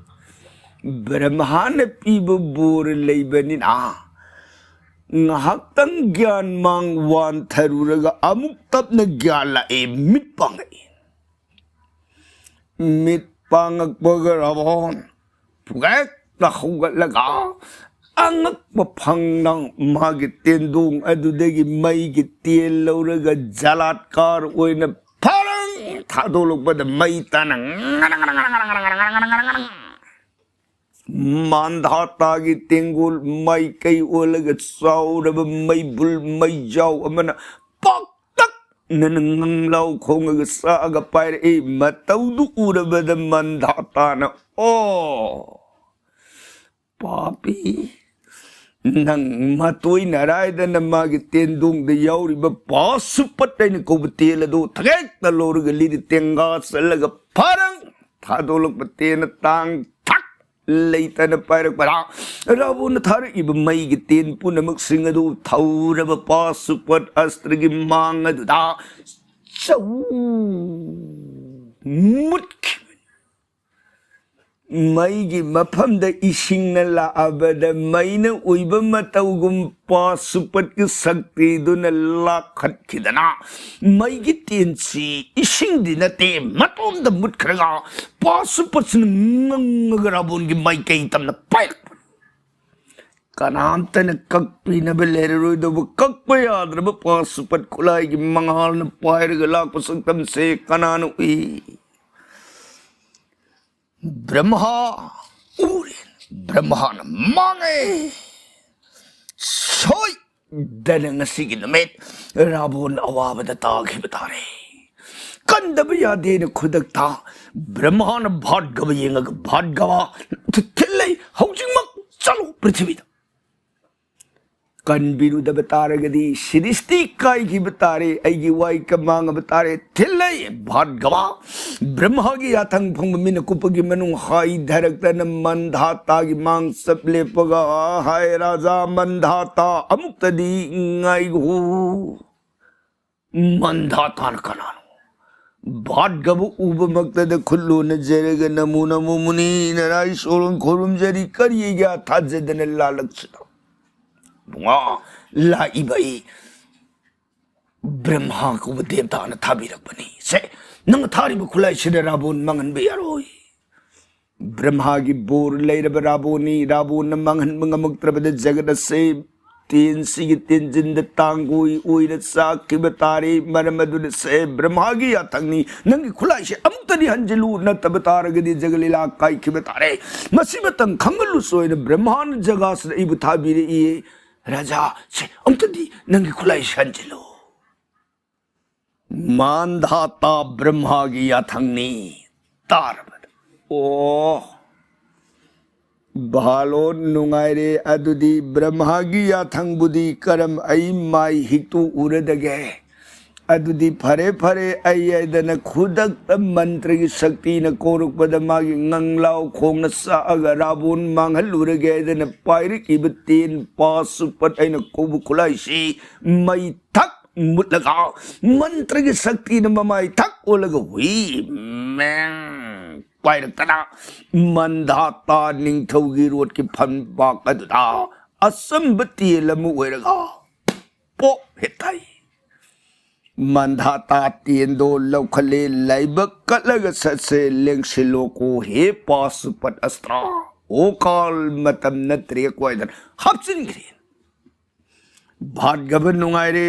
ꯕ꯭ꯔꯍꯃꯥꯅ ꯄꯤꯕ ꯕꯣꯔ ꯂꯩꯕꯅꯤꯅ ꯉꯥꯏꯍꯥꯛꯇꯪ ꯒ꯭ꯌꯥꯟ ꯃꯥꯡ ꯋꯥꯟꯊꯔꯨꯔꯒ ꯑꯃꯨꯛ ꯇꯞꯅ ꯒ꯭ꯌꯥꯟ ꯂꯥꯛꯑꯦ, ꯃꯤꯠ ꯄꯥꯡꯉꯛꯑꯦ꯫ ꯃꯤꯠ ꯄꯥꯡꯉꯛꯄꯒ ꯔꯥꯕꯣꯟ ꯄꯨꯒꯦꯛꯇ ꯍꯧꯒꯠꯂꯒ ꯑꯉꯛꯄ ꯐꯪꯅ ꯃꯥꯒꯤ ꯇꯦꯟꯗꯣꯡ ꯑꯗꯨꯗꯒꯤ ꯃꯩꯒꯤ ꯇꯦꯜ ꯂꯧꯔꯒ ꯖꯂꯥꯠꯀꯥꯔ ꯑꯣꯏꯅ ꯐꯔꯪ ꯊꯥꯗꯣꯛꯂꯛꯄꯗ ꯃꯩ ꯇꯥꯅ ꯃꯥꯟꯙꯥꯇꯥꯒꯤ ꯇꯦꯡꯒꯣꯜ ꯃꯥꯏꯀꯩ ꯑꯣꯜꯂꯒ ꯆꯥꯎꯔꯕ ꯃꯩꯕꯨꯜ ꯃꯩꯖꯥꯎ ꯑꯃꯅ ꯄꯥꯛꯇꯛꯅꯅ ꯉꯪꯂꯥꯎ ꯈꯣꯡꯉꯒ ꯆꯥꯛꯑꯒ ꯄꯥꯏꯔꯛꯏ꯫ ꯃꯇꯧꯗꯨ ꯎꯔꯕꯗ ꯃꯥꯟꯙꯥꯇꯥꯅ, "ꯑꯣ, ꯄꯥꯄꯤ, ꯅꯪ ꯃꯇꯣꯏ ꯅꯥꯔꯥꯏꯗꯅ ꯃꯥꯒꯤ ꯇꯦꯟꯗꯣꯡꯗ ꯌꯥꯎꯔꯤꯕ ꯄꯥꯁꯨꯄꯠ ꯍꯥꯏꯅ ꯀꯧꯕ ꯇꯦꯜ ꯑꯗꯨ ꯊꯒꯦꯛꯇ ꯂꯧꯔꯒ ꯂꯤꯗꯤ ꯇꯦꯡꯒꯥ ꯆꯠꯂꯒ ꯐꯔꯪ ꯊꯥꯗꯣꯛꯂꯛꯄ ꯇꯦꯟꯅ ꯇꯥꯡ ꯊꯛ ꯂꯩꯇꯅ ꯄꯥꯏꯔꯛꯄꯗ ꯔꯥꯕꯣꯟꯅ ꯊꯥꯔꯛꯏꯕ ꯃꯩꯒꯤ ꯇꯦꯟ ꯄꯨꯝꯅꯃꯛꯁꯤꯡ ꯑꯗꯨ ꯊꯧꯔꯕ ꯄꯥꯁꯨꯄꯠ ꯑꯁꯇ꯭ꯔꯒꯤ ꯃꯥꯡ ꯑꯗꯨꯗ ꯆꯧ ꯃꯨꯠꯈꯤꯕꯅꯤ꯫ ꯃꯩꯒꯤ ꯃꯐꯝꯗ ꯏꯁꯤꯡꯅ ꯂꯥꯛꯑꯕꯗ ꯃꯩꯅ ꯎꯏꯕ ꯃꯇꯧꯒꯨꯝ ꯄꯥꯁꯨꯄꯠꯀꯤ ꯁꯛꯇꯤꯗꯨꯅ ꯂꯥꯛꯈꯠꯈꯤꯗꯅ ꯃꯩꯒꯤ ꯇꯦꯟꯁꯤ ꯏꯁꯤꯡꯗꯤ ꯅꯠꯇꯦ, ꯃꯇꯣꯝꯗ ꯃꯨꯠꯈ꯭ꯔꯒ ꯄꯥꯁꯨꯄꯠꯁꯤꯅ ꯉꯪꯉꯒ ꯔꯥꯕꯣꯟꯒꯤ ꯃꯥꯏꯀꯩ ꯇꯝꯅ ꯄꯥꯏꯔꯛꯄ꯫ ꯀꯅꯥꯝꯇꯅ ꯀꯛꯄꯤꯅꯕ ꯂꯩꯔꯔꯣꯏꯗꯧꯕ, ꯀꯛꯄ ꯌꯥꯗ꯭ꯔꯕ ꯄꯥꯁꯨꯄꯠ ꯈꯨꯠꯂꯥꯏꯒꯤ ꯃꯉꯥꯜꯅ ꯄꯥꯏꯔꯒ ꯂꯥꯛꯄ ꯁꯛꯇꯝꯁꯦ ꯀꯅꯥꯅ ꯎꯏ? ꯕ꯭ꯔꯍꯃꯥ ꯎꯔꯦ꯫ ꯕ꯭ꯔꯍꯃꯥꯅ ꯃꯥꯡꯉꯦ꯫ ꯁꯣꯏꯗꯅ ꯉꯁꯤꯒꯤ ꯅꯨꯃꯤꯠ ꯔꯥꯕꯣꯟ ꯑꯋꯥꯕꯗ ꯇꯥꯈꯤꯕ ꯇꯥꯔꯦ꯫ ꯀꯟꯗꯕ ꯌꯥꯗꯦꯅ ꯈꯨꯗꯛꯇ ꯕ꯭ꯔꯍꯃꯥꯅ ꯚꯥꯠꯒꯕ ꯌꯦꯡꯉꯒ, "ꯚꯥꯠꯒꯕ, ꯊꯤ-, ꯊꯤꯜꯂꯩ, ꯍꯧꯖꯤꯛꯃꯛ ꯆꯠꯂꯨ ꯄ꯭ꯔꯤꯊꯤꯕꯤꯗ꯫ ꯀꯟꯕꯤꯔꯨꯗꯕ ꯇꯥꯔꯒꯗꯤ ꯁ꯭ꯔꯤꯁꯇꯤ ꯀꯥꯏꯈꯤꯕ ꯇꯥꯔꯦ, ꯑꯩꯒꯤ ꯋꯥꯏ ꯀ ꯃꯥꯡꯉꯕ ꯇꯥꯔꯦ꯫ ꯊꯤꯜꯂꯩ, ꯚꯥꯠꯒꯕ, ꯕ꯭ꯔꯍꯃꯥꯒꯤ ꯌꯥꯊꯪ ꯐꯪꯕ ꯃꯤꯅ ꯀꯨꯞꯄꯒꯤ ꯃꯅꯨꯡ ꯍꯥꯏꯊꯔꯛꯇꯅ ꯃꯟꯙꯥꯇꯥꯒꯤ ꯃꯥꯡꯆꯞ ꯂꯦꯞꯄꯒ ꯍꯥꯏ, ꯔꯥꯖꯥ ꯃꯟꯙꯥꯇꯥ, ꯑꯃꯨꯛꯇꯗꯤ ꯉꯥꯏꯈꯣ꯫" ꯃꯟꯙꯥꯇꯥꯅ ꯀꯅꯥꯅꯣ? ꯚꯥꯠꯒꯕ ꯎꯕꯃꯛꯇꯗ ꯈꯨꯠ ꯂꯣꯟꯅꯖꯔꯒ, "ꯅꯃꯣ ꯅꯃꯣ ꯃꯨꯅꯤ, ꯅꯔꯥꯏ ꯁꯣꯔꯣꯟ ꯈꯨꯔꯨꯝꯖꯔꯤ, ꯀꯔꯤꯒꯤ ꯊꯥꯖꯗꯅ ꯂꯥꯜꯂꯛꯁꯤꯅꯣ?" ꯕꯨꯡꯉꯣ, ꯂꯥꯛꯏꯕ ꯑꯩ ꯕ꯭ꯔꯍꯃꯥ ꯀꯧꯕ ꯗꯦꯕꯇꯥꯅ ꯊꯥꯕꯤꯔꯛꯄꯅꯤ꯫ ꯁꯦ, ꯅꯪ ꯊꯥꯔꯤꯕ ꯈꯨꯠꯂꯥꯏꯁꯤꯗ ꯔꯥꯕꯣꯟ ꯃꯥꯡꯍꯟꯕ ꯌꯥꯔꯣꯏ꯫ ꯕ꯭ꯔꯍꯃꯥꯒꯤ ꯕꯣꯔ ꯂꯩꯔꯕ ꯔꯥꯕꯣꯟꯅꯤ꯫ ꯔꯥꯕꯣꯟꯅ ꯃꯥꯡꯍꯟꯕ ꯉꯝꯃꯛꯇ꯭ꯔꯕꯗ ꯖꯒꯠ ꯑꯁꯦ ꯇꯦꯟꯁꯤꯒꯤ ꯇꯦꯟꯖꯤꯟꯗ ꯇꯥꯡꯒꯣꯏ ꯑꯣꯏꯅ ꯆꯥꯛꯈꯤꯕ ꯇꯥꯔꯦ꯫ ꯃꯔꯝ ꯑꯗꯨꯅ ꯁꯦ ꯕ꯭ꯔꯍꯃꯥꯒꯤ ꯌꯥꯊꯪꯅꯤ, ꯅꯪꯒꯤ ꯈꯨꯠꯂꯥꯏꯁꯦ ꯑꯃꯨꯛꯇꯗꯤ ꯍꯟꯖꯤꯜꯂꯨ, ꯅꯠꯇꯕ ꯇꯥꯔꯒꯗꯤ ꯖꯒ ꯂꯤꯂꯥ ꯀꯥꯏꯈꯤꯕ ꯇꯥꯔꯦ꯫ ꯃꯁꯤꯃꯇꯪ ꯈꯪꯍꯜꯂꯨ ꯁꯣꯏꯅ ꯕ꯭ꯔꯍꯃꯥꯅ ꯖꯒꯥꯁꯤꯗ ꯑꯩꯕꯨ ꯊꯥꯕꯤꯔꯛꯏ꯫ ꯔꯥꯖꯥ, ꯁꯦ ꯑꯃꯨꯛꯇꯗꯤ ꯅꯪꯒꯤ ꯈꯨꯠꯂꯥꯏꯁꯦ ꯍꯟꯖꯤꯜꯂꯨ꯫ ꯃꯥꯟꯙꯥꯇꯥ ꯕ꯭ꯔꯍꯃꯥꯒꯤ ꯌꯥꯊꯪꯅꯤ꯫ ꯇꯥꯔꯕꯗ, ꯑꯣ, ꯚꯥꯂꯣꯟ ꯅꯨꯡꯉꯥꯏꯔꯦ꯫ ꯑꯗꯨꯗꯤ ꯕ꯭ꯔꯍꯃꯥꯒꯤ ꯌꯥꯊꯪꯕꯨꯗꯤ ꯀꯔꯝ ꯑꯩ ꯃꯥꯏ ꯍꯤꯛꯇꯣꯛꯎꯔꯗꯒꯦ? ꯑꯗꯨꯗꯤ ꯐꯔꯦ, ꯐꯔꯦ, ꯑꯩ ꯍꯥꯏꯗꯅ ꯈꯨꯗꯛꯇ ꯃꯟꯇ꯭ꯔꯒꯤ ꯁꯛꯇꯤꯅ ꯀꯧꯔꯛꯄꯗ ꯃꯥꯒꯤ ꯉꯪꯂꯥꯎ ꯈꯣꯡꯅ ꯆꯥꯛꯑꯒ ꯔꯥꯕꯣꯟ ꯃꯥꯡꯍꯜꯂꯨꯔꯒꯦ ꯍꯥꯏꯗꯅ ꯄꯥꯏꯔꯛꯏꯕ ꯇꯦꯟ ꯄꯥꯁꯨꯄꯠ ꯑꯩꯅ ꯀꯧꯕ ꯈꯨꯠꯂꯥꯏꯁꯤ ꯃꯩ ꯊꯛ ꯃꯨꯠꯂꯒ ꯃꯟꯇ꯭ꯔꯒꯤ ꯁꯛꯇꯤꯅ ꯃꯃꯥꯏ ꯊꯛ ꯑꯣꯜꯂꯒ ꯍꯨꯏ ꯃꯦꯡ ꯄꯥꯏꯔꯛꯇꯅ ꯃꯟꯗꯥꯇꯥ ꯅꯤꯡꯊꯧꯒꯤ ꯔꯣꯠꯀꯤ ꯐꯝꯕꯥꯛ ꯑꯗꯨꯗ ꯑꯆꯝꯕ ꯇꯦꯟ ꯑꯃ ꯑꯣꯏꯔꯒ ꯄꯣꯞ ꯍꯦꯛ ꯇꯥꯏ꯫ ꯃꯟꯗꯥꯇꯥ ꯇꯦꯟꯗꯣ ꯂꯧꯈꯠꯂꯦ, ꯂꯥꯏꯕꯛ ꯀꯠꯂꯒ ꯆꯠꯁꯦ, ꯂꯦꯡꯁꯤꯜꯂꯣꯀꯣ ꯍꯦ ꯄꯥꯁꯨꯄꯠ ꯑꯁꯇ꯭ꯔꯥ꯫ ꯑꯣ ꯀꯥꯜ, ꯃꯇꯝ ꯅꯠꯇ꯭ꯔꯦ ꯀꯣꯏꯗꯅ ꯍꯥꯞꯆꯤꯟꯈ꯭ꯔꯦ꯫ ꯚꯥꯠꯒꯕ ꯅꯨꯡꯉꯥꯏꯔꯦ,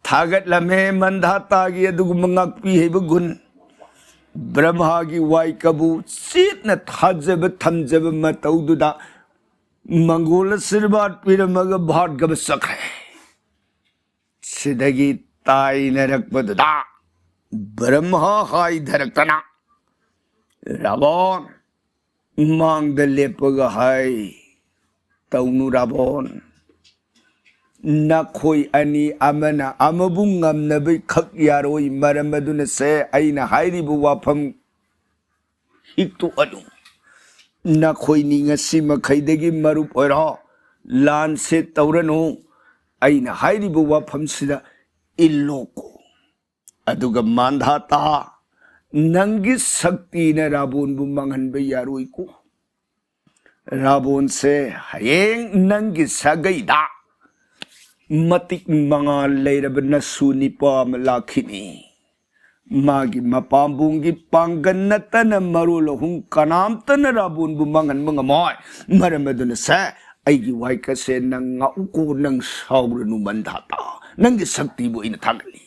ꯊꯥꯒꯠꯂꯝꯃꯦ ꯃꯟꯗꯥꯇꯥꯒꯤ ꯑꯗꯨꯒꯨꯝꯕ ꯉꯥꯛꯄꯤ ꯍꯩꯕ ꯒꯨꯟ꯫ ꯕ꯭ꯔꯍꯃꯥꯒꯤ ꯋꯥꯏꯀꯕꯨ ꯆꯦꯠꯅ ꯊꯥꯖꯕ ꯊꯝꯖꯕ ꯃꯇꯧꯗꯨꯗ ꯃꯪꯒꯣꯜ ꯑꯁꯤꯔꯕꯥꯗ ꯄꯤꯔꯝꯃꯒ ꯚꯥꯠꯒꯕ ꯆꯠꯈ꯭ꯔꯦ꯫ ꯁꯤꯗꯒꯤ ꯇꯥꯏꯅꯔꯛꯄꯗꯨꯗ ꯕ꯭ꯔꯍꯃꯥ ꯍꯥꯏꯊꯔꯛꯇꯅ, ꯔꯥꯕꯣꯟ, ꯃꯥꯡꯗ ꯂꯦꯞꯄꯒ ꯍꯥꯏ, ꯇꯧꯅꯨ ꯔꯥꯕꯣꯟ, ꯅꯈꯣꯏ ꯑꯅꯤ ꯑꯃꯅ ꯑꯃꯕꯨ ꯉꯝꯅꯕ ꯈꯛ ꯌꯥꯔꯣꯏ꯫ ꯃꯔꯝ ꯑꯗꯨꯅ ꯁꯦ ꯑꯩꯅ ꯍꯥꯏꯔꯤꯕ ꯋꯥꯐꯝ ꯍꯤꯛꯇꯣꯛꯑꯅꯨ꯫ ꯅꯈꯣꯏꯅꯤ ꯉꯁꯤ ꯃꯈꯩꯗꯒꯤ ꯃꯔꯨꯞ ꯑꯣꯏꯔꯣ, ꯂꯥꯟꯁꯦ ꯇꯧꯔꯅꯨ꯫ ꯑꯩꯅ ꯍꯥꯏꯔꯤꯕ ꯋꯥꯐꯝꯁꯤꯗ ꯏꯜꯂꯣꯀꯣ꯫ ꯑꯗꯨꯒ ꯃꯥꯟꯙꯥꯇꯥ, ꯅꯪꯒꯤ ꯁꯛꯇꯤꯅ ꯔꯥꯕꯣꯟꯕꯨ ꯃꯥꯡꯍꯟꯕ ꯌꯥꯔꯣꯏꯀꯣ꯫ ꯔꯥꯕꯣꯟꯁꯦ ꯍꯌꯦꯡ ꯅꯪꯒꯤ ꯁꯥꯒꯩꯗ ꯃꯇꯤꯛ ꯃꯉꯥꯜ ꯂꯩꯔꯕ ꯅꯁꯨ ꯅꯤꯄꯥ ꯑꯃ ꯂꯥꯛꯈꯤꯅꯤ꯫ ꯃꯥꯒꯤ ꯃꯄꯥꯝꯕꯣꯝꯒꯤ ꯄꯥꯡꯒꯜ ꯅꯠꯇꯅ ꯃꯔꯣꯜ ꯑꯍꯨꯝ ꯀꯅꯥꯝꯇꯅ ꯔꯥꯕꯣꯟꯕꯨ ꯃꯥꯡꯍꯟꯕ ꯉꯝꯃꯣꯏ꯫ ꯃꯔꯝ ꯑꯗꯨꯅ ꯁꯦ, ꯑꯩꯒꯤ ꯋꯥꯏꯀꯠꯁꯦ ꯅꯪ ꯉꯥꯛꯎꯀꯣ, ꯅꯪ ꯁꯥꯎꯔꯅꯨ ꯃꯟꯗꯥꯇꯥ꯫ ꯅꯪꯒꯤ ꯁꯛꯇꯤꯕꯨ ꯑꯩꯅ ꯊꯥꯒꯠꯂꯤ꯫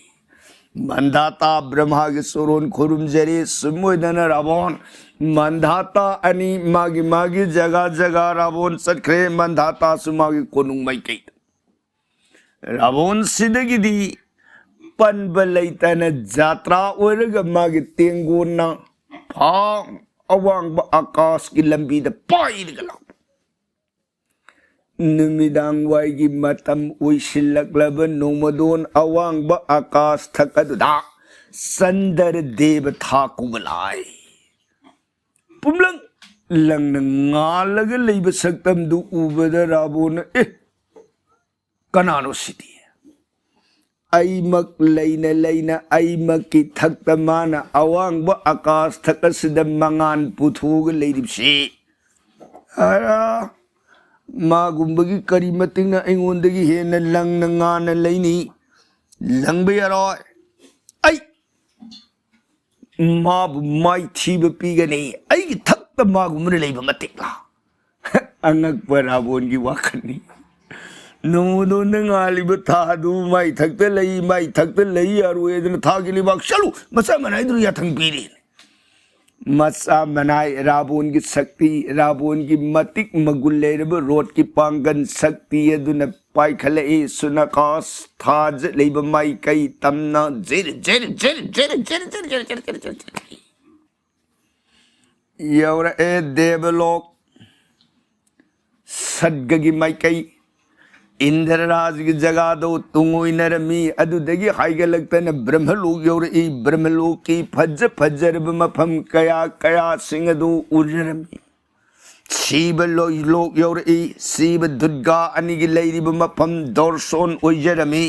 ꯃꯟꯗꯥꯇꯥ ꯕ꯭ꯔꯍꯃꯥꯒꯤ ꯆꯣꯔꯣꯟ ꯈꯨꯔꯨꯝꯖꯔꯤ꯫ ꯁꯨꯝ ꯑꯣꯏꯗꯅ ꯔꯥꯕꯣꯟ, ꯃꯟꯗꯥꯇꯥ ꯑꯅꯤ ꯃꯥꯒꯤ ꯃꯥꯒꯤ ꯖꯒꯥ ꯖꯒꯥ ꯔꯥꯕꯣꯟ ꯆꯠꯈ꯭ꯔꯦ꯫ ꯃꯟꯗꯥꯇꯥꯁꯨ ꯃꯥꯒꯤ ꯀꯣꯅꯨꯡ ꯃꯥꯏꯀꯩꯗ꯫ ꯔꯥꯕꯣꯟꯁꯤꯗꯒꯤꯗꯤ ꯄꯟꯕ ꯂꯩꯇꯅ ꯖꯥꯇ꯭ꯔꯥ ꯑꯣꯏꯔꯒ ꯃꯥꯒꯤ ꯇꯦꯡꯒꯣꯟꯅ ꯐꯥꯎ ꯑꯋꯥꯡꯕ ꯑꯀꯥꯁꯀꯤ ꯂꯝꯕꯤꯗ ꯄꯥꯏꯔꯒ ꯂꯥꯛꯄ꯫ ꯅꯨꯃꯤꯗꯥꯡ ꯋꯥꯏꯒꯤ ꯃꯇꯝ ꯑꯣꯏꯁꯤꯜꯂꯛꯂꯕ ꯅꯣꯡꯃꯗꯣꯟ ꯑꯋꯥꯡꯕ ꯑꯀꯥꯁ ꯊꯛ ꯑꯗꯨꯗ ꯆꯟꯗ꯭ꯔ ꯗꯦꯕ ꯊꯥ ꯀꯨꯕ ꯂꯥꯏ꯫ ꯄꯨꯝꯂꯪ ꯂꯪꯅ ꯉꯥꯜꯂꯒ ꯂꯩꯕ ꯁꯛꯇꯝꯗꯨ ꯎꯕꯗ ꯔꯥꯕꯣꯟꯅ, "ꯑꯦ, ꯀꯅꯥꯅꯣ ꯁꯤꯗꯤ? ꯑꯩꯃꯛ ꯂꯩꯅ ꯂꯩꯅ ꯑꯩꯃꯛꯀꯤ ꯊꯛꯇ ꯃꯥꯅ ꯑꯋꯥꯡꯕ ꯑꯀꯥꯁ ꯊꯛ ꯑꯁꯤꯗ ꯃꯉꯥꯟ ꯄꯨꯊꯣꯛꯑꯒ ꯂꯩꯔꯤꯕꯁꯤ꯫ ꯑꯔꯥ, ꯃꯥꯒꯨꯝꯕꯒꯤ ꯀꯔꯤ ꯃꯇꯤꯛꯅ ꯑꯩꯉꯣꯟꯗꯒꯤ ꯍꯦꯟꯅ ꯂꯪꯅ ꯉꯥꯟꯅ ꯂꯩꯅꯤ? ꯂꯪꯕ ꯌꯥꯔꯣꯏ꯫ ꯑꯩ ꯃꯥꯕꯨ ꯃꯥꯏꯊꯤꯕ ꯄꯤꯒꯅꯤ꯫ ꯑꯩꯒꯤ ꯊꯛꯇ ꯃꯥꯒꯨꯝꯕꯅ ꯂꯩꯕ ꯃꯇꯤꯛꯂꯥ? ꯑꯉꯛꯄ ꯔꯥꯕꯣꯟꯒꯤ ꯋꯥꯈꯜꯅꯤ꯫ ꯅꯣꯡꯃꯗꯣꯟꯗ ꯉꯥꯜꯂꯤꯕ ꯊꯥꯗꯨ ꯃꯥꯏ ꯊꯛꯇ ꯂꯩ, ꯃꯥꯏ ꯊꯛꯇ ꯂꯩ ꯌꯥꯔꯣꯏ ꯑꯗꯨꯅ ꯊꯥꯒꯤ ꯂꯩꯕꯥꯛ ꯆꯠꯂꯨ, ꯃꯆꯥ ꯃꯅꯥꯏꯗꯨꯅ ꯌꯥꯊꯪ ꯄꯤꯔꯤ꯫ ꯃꯆꯥ ꯃꯅꯥꯏ ꯔꯥꯕꯣꯟꯒꯤ ꯁꯛꯇꯤ, ꯔꯥꯕꯣꯟꯒꯤ ꯃꯇꯤꯛ ꯃꯒꯨꯟ ꯂꯩꯔꯕ ꯔꯣꯠꯀꯤ ꯄꯥꯡꯒꯟ ꯁꯛꯇꯤ ꯑꯗꯨꯅ ꯄꯥꯏꯈꯠꯂꯛꯏ꯫ ꯁꯨꯅꯀꯥꯁ ꯊꯥꯖ ꯂꯩꯕ ꯃꯥꯏꯀꯩ ꯇꯝꯅ ꯖꯤꯔ, ꯖꯤꯔ, ꯖꯤꯔ꯫ ꯌꯧꯔꯛꯑꯦ ꯗꯦꯕꯂꯣꯛ ꯁꯠꯒꯒꯤ ꯃꯥꯏꯀꯩ꯫ ꯏꯟꯗ꯭ꯔꯔꯥꯖꯒꯤ ꯖꯒꯥꯗꯣ ꯇꯨꯡ ꯑꯣꯏꯅꯔꯝꯃꯤ꯫ ꯑꯗꯨꯗꯒꯤ ꯍꯥꯏꯒꯠꯂꯛꯇꯅ ꯕ꯭ꯔꯍ꯭ꯃꯂꯣꯛ ꯌꯧꯔꯛꯏ꯫ ꯕ꯭ꯔꯍ꯭ꯃꯂꯣꯛꯀꯤ ꯐꯖ ꯐꯖꯔꯕ ꯃꯐꯝ ꯀꯌꯥ ꯀꯌꯥꯁꯤꯡ ꯑꯗꯨ ꯎꯖꯔꯝꯃꯤ꯫ ꯁꯤꯕ ꯂꯣꯏ-, ꯂꯣꯛ ꯌꯧꯔꯛꯏ꯫ ꯁꯤꯕ ꯗꯨꯔꯒꯥ ꯑꯅꯤꯒꯤ ꯂꯩꯔꯤꯕ ꯃꯐꯝ ꯗꯣꯔꯁꯣꯟ ꯑꯣꯏꯖꯔꯝꯃꯤ꯫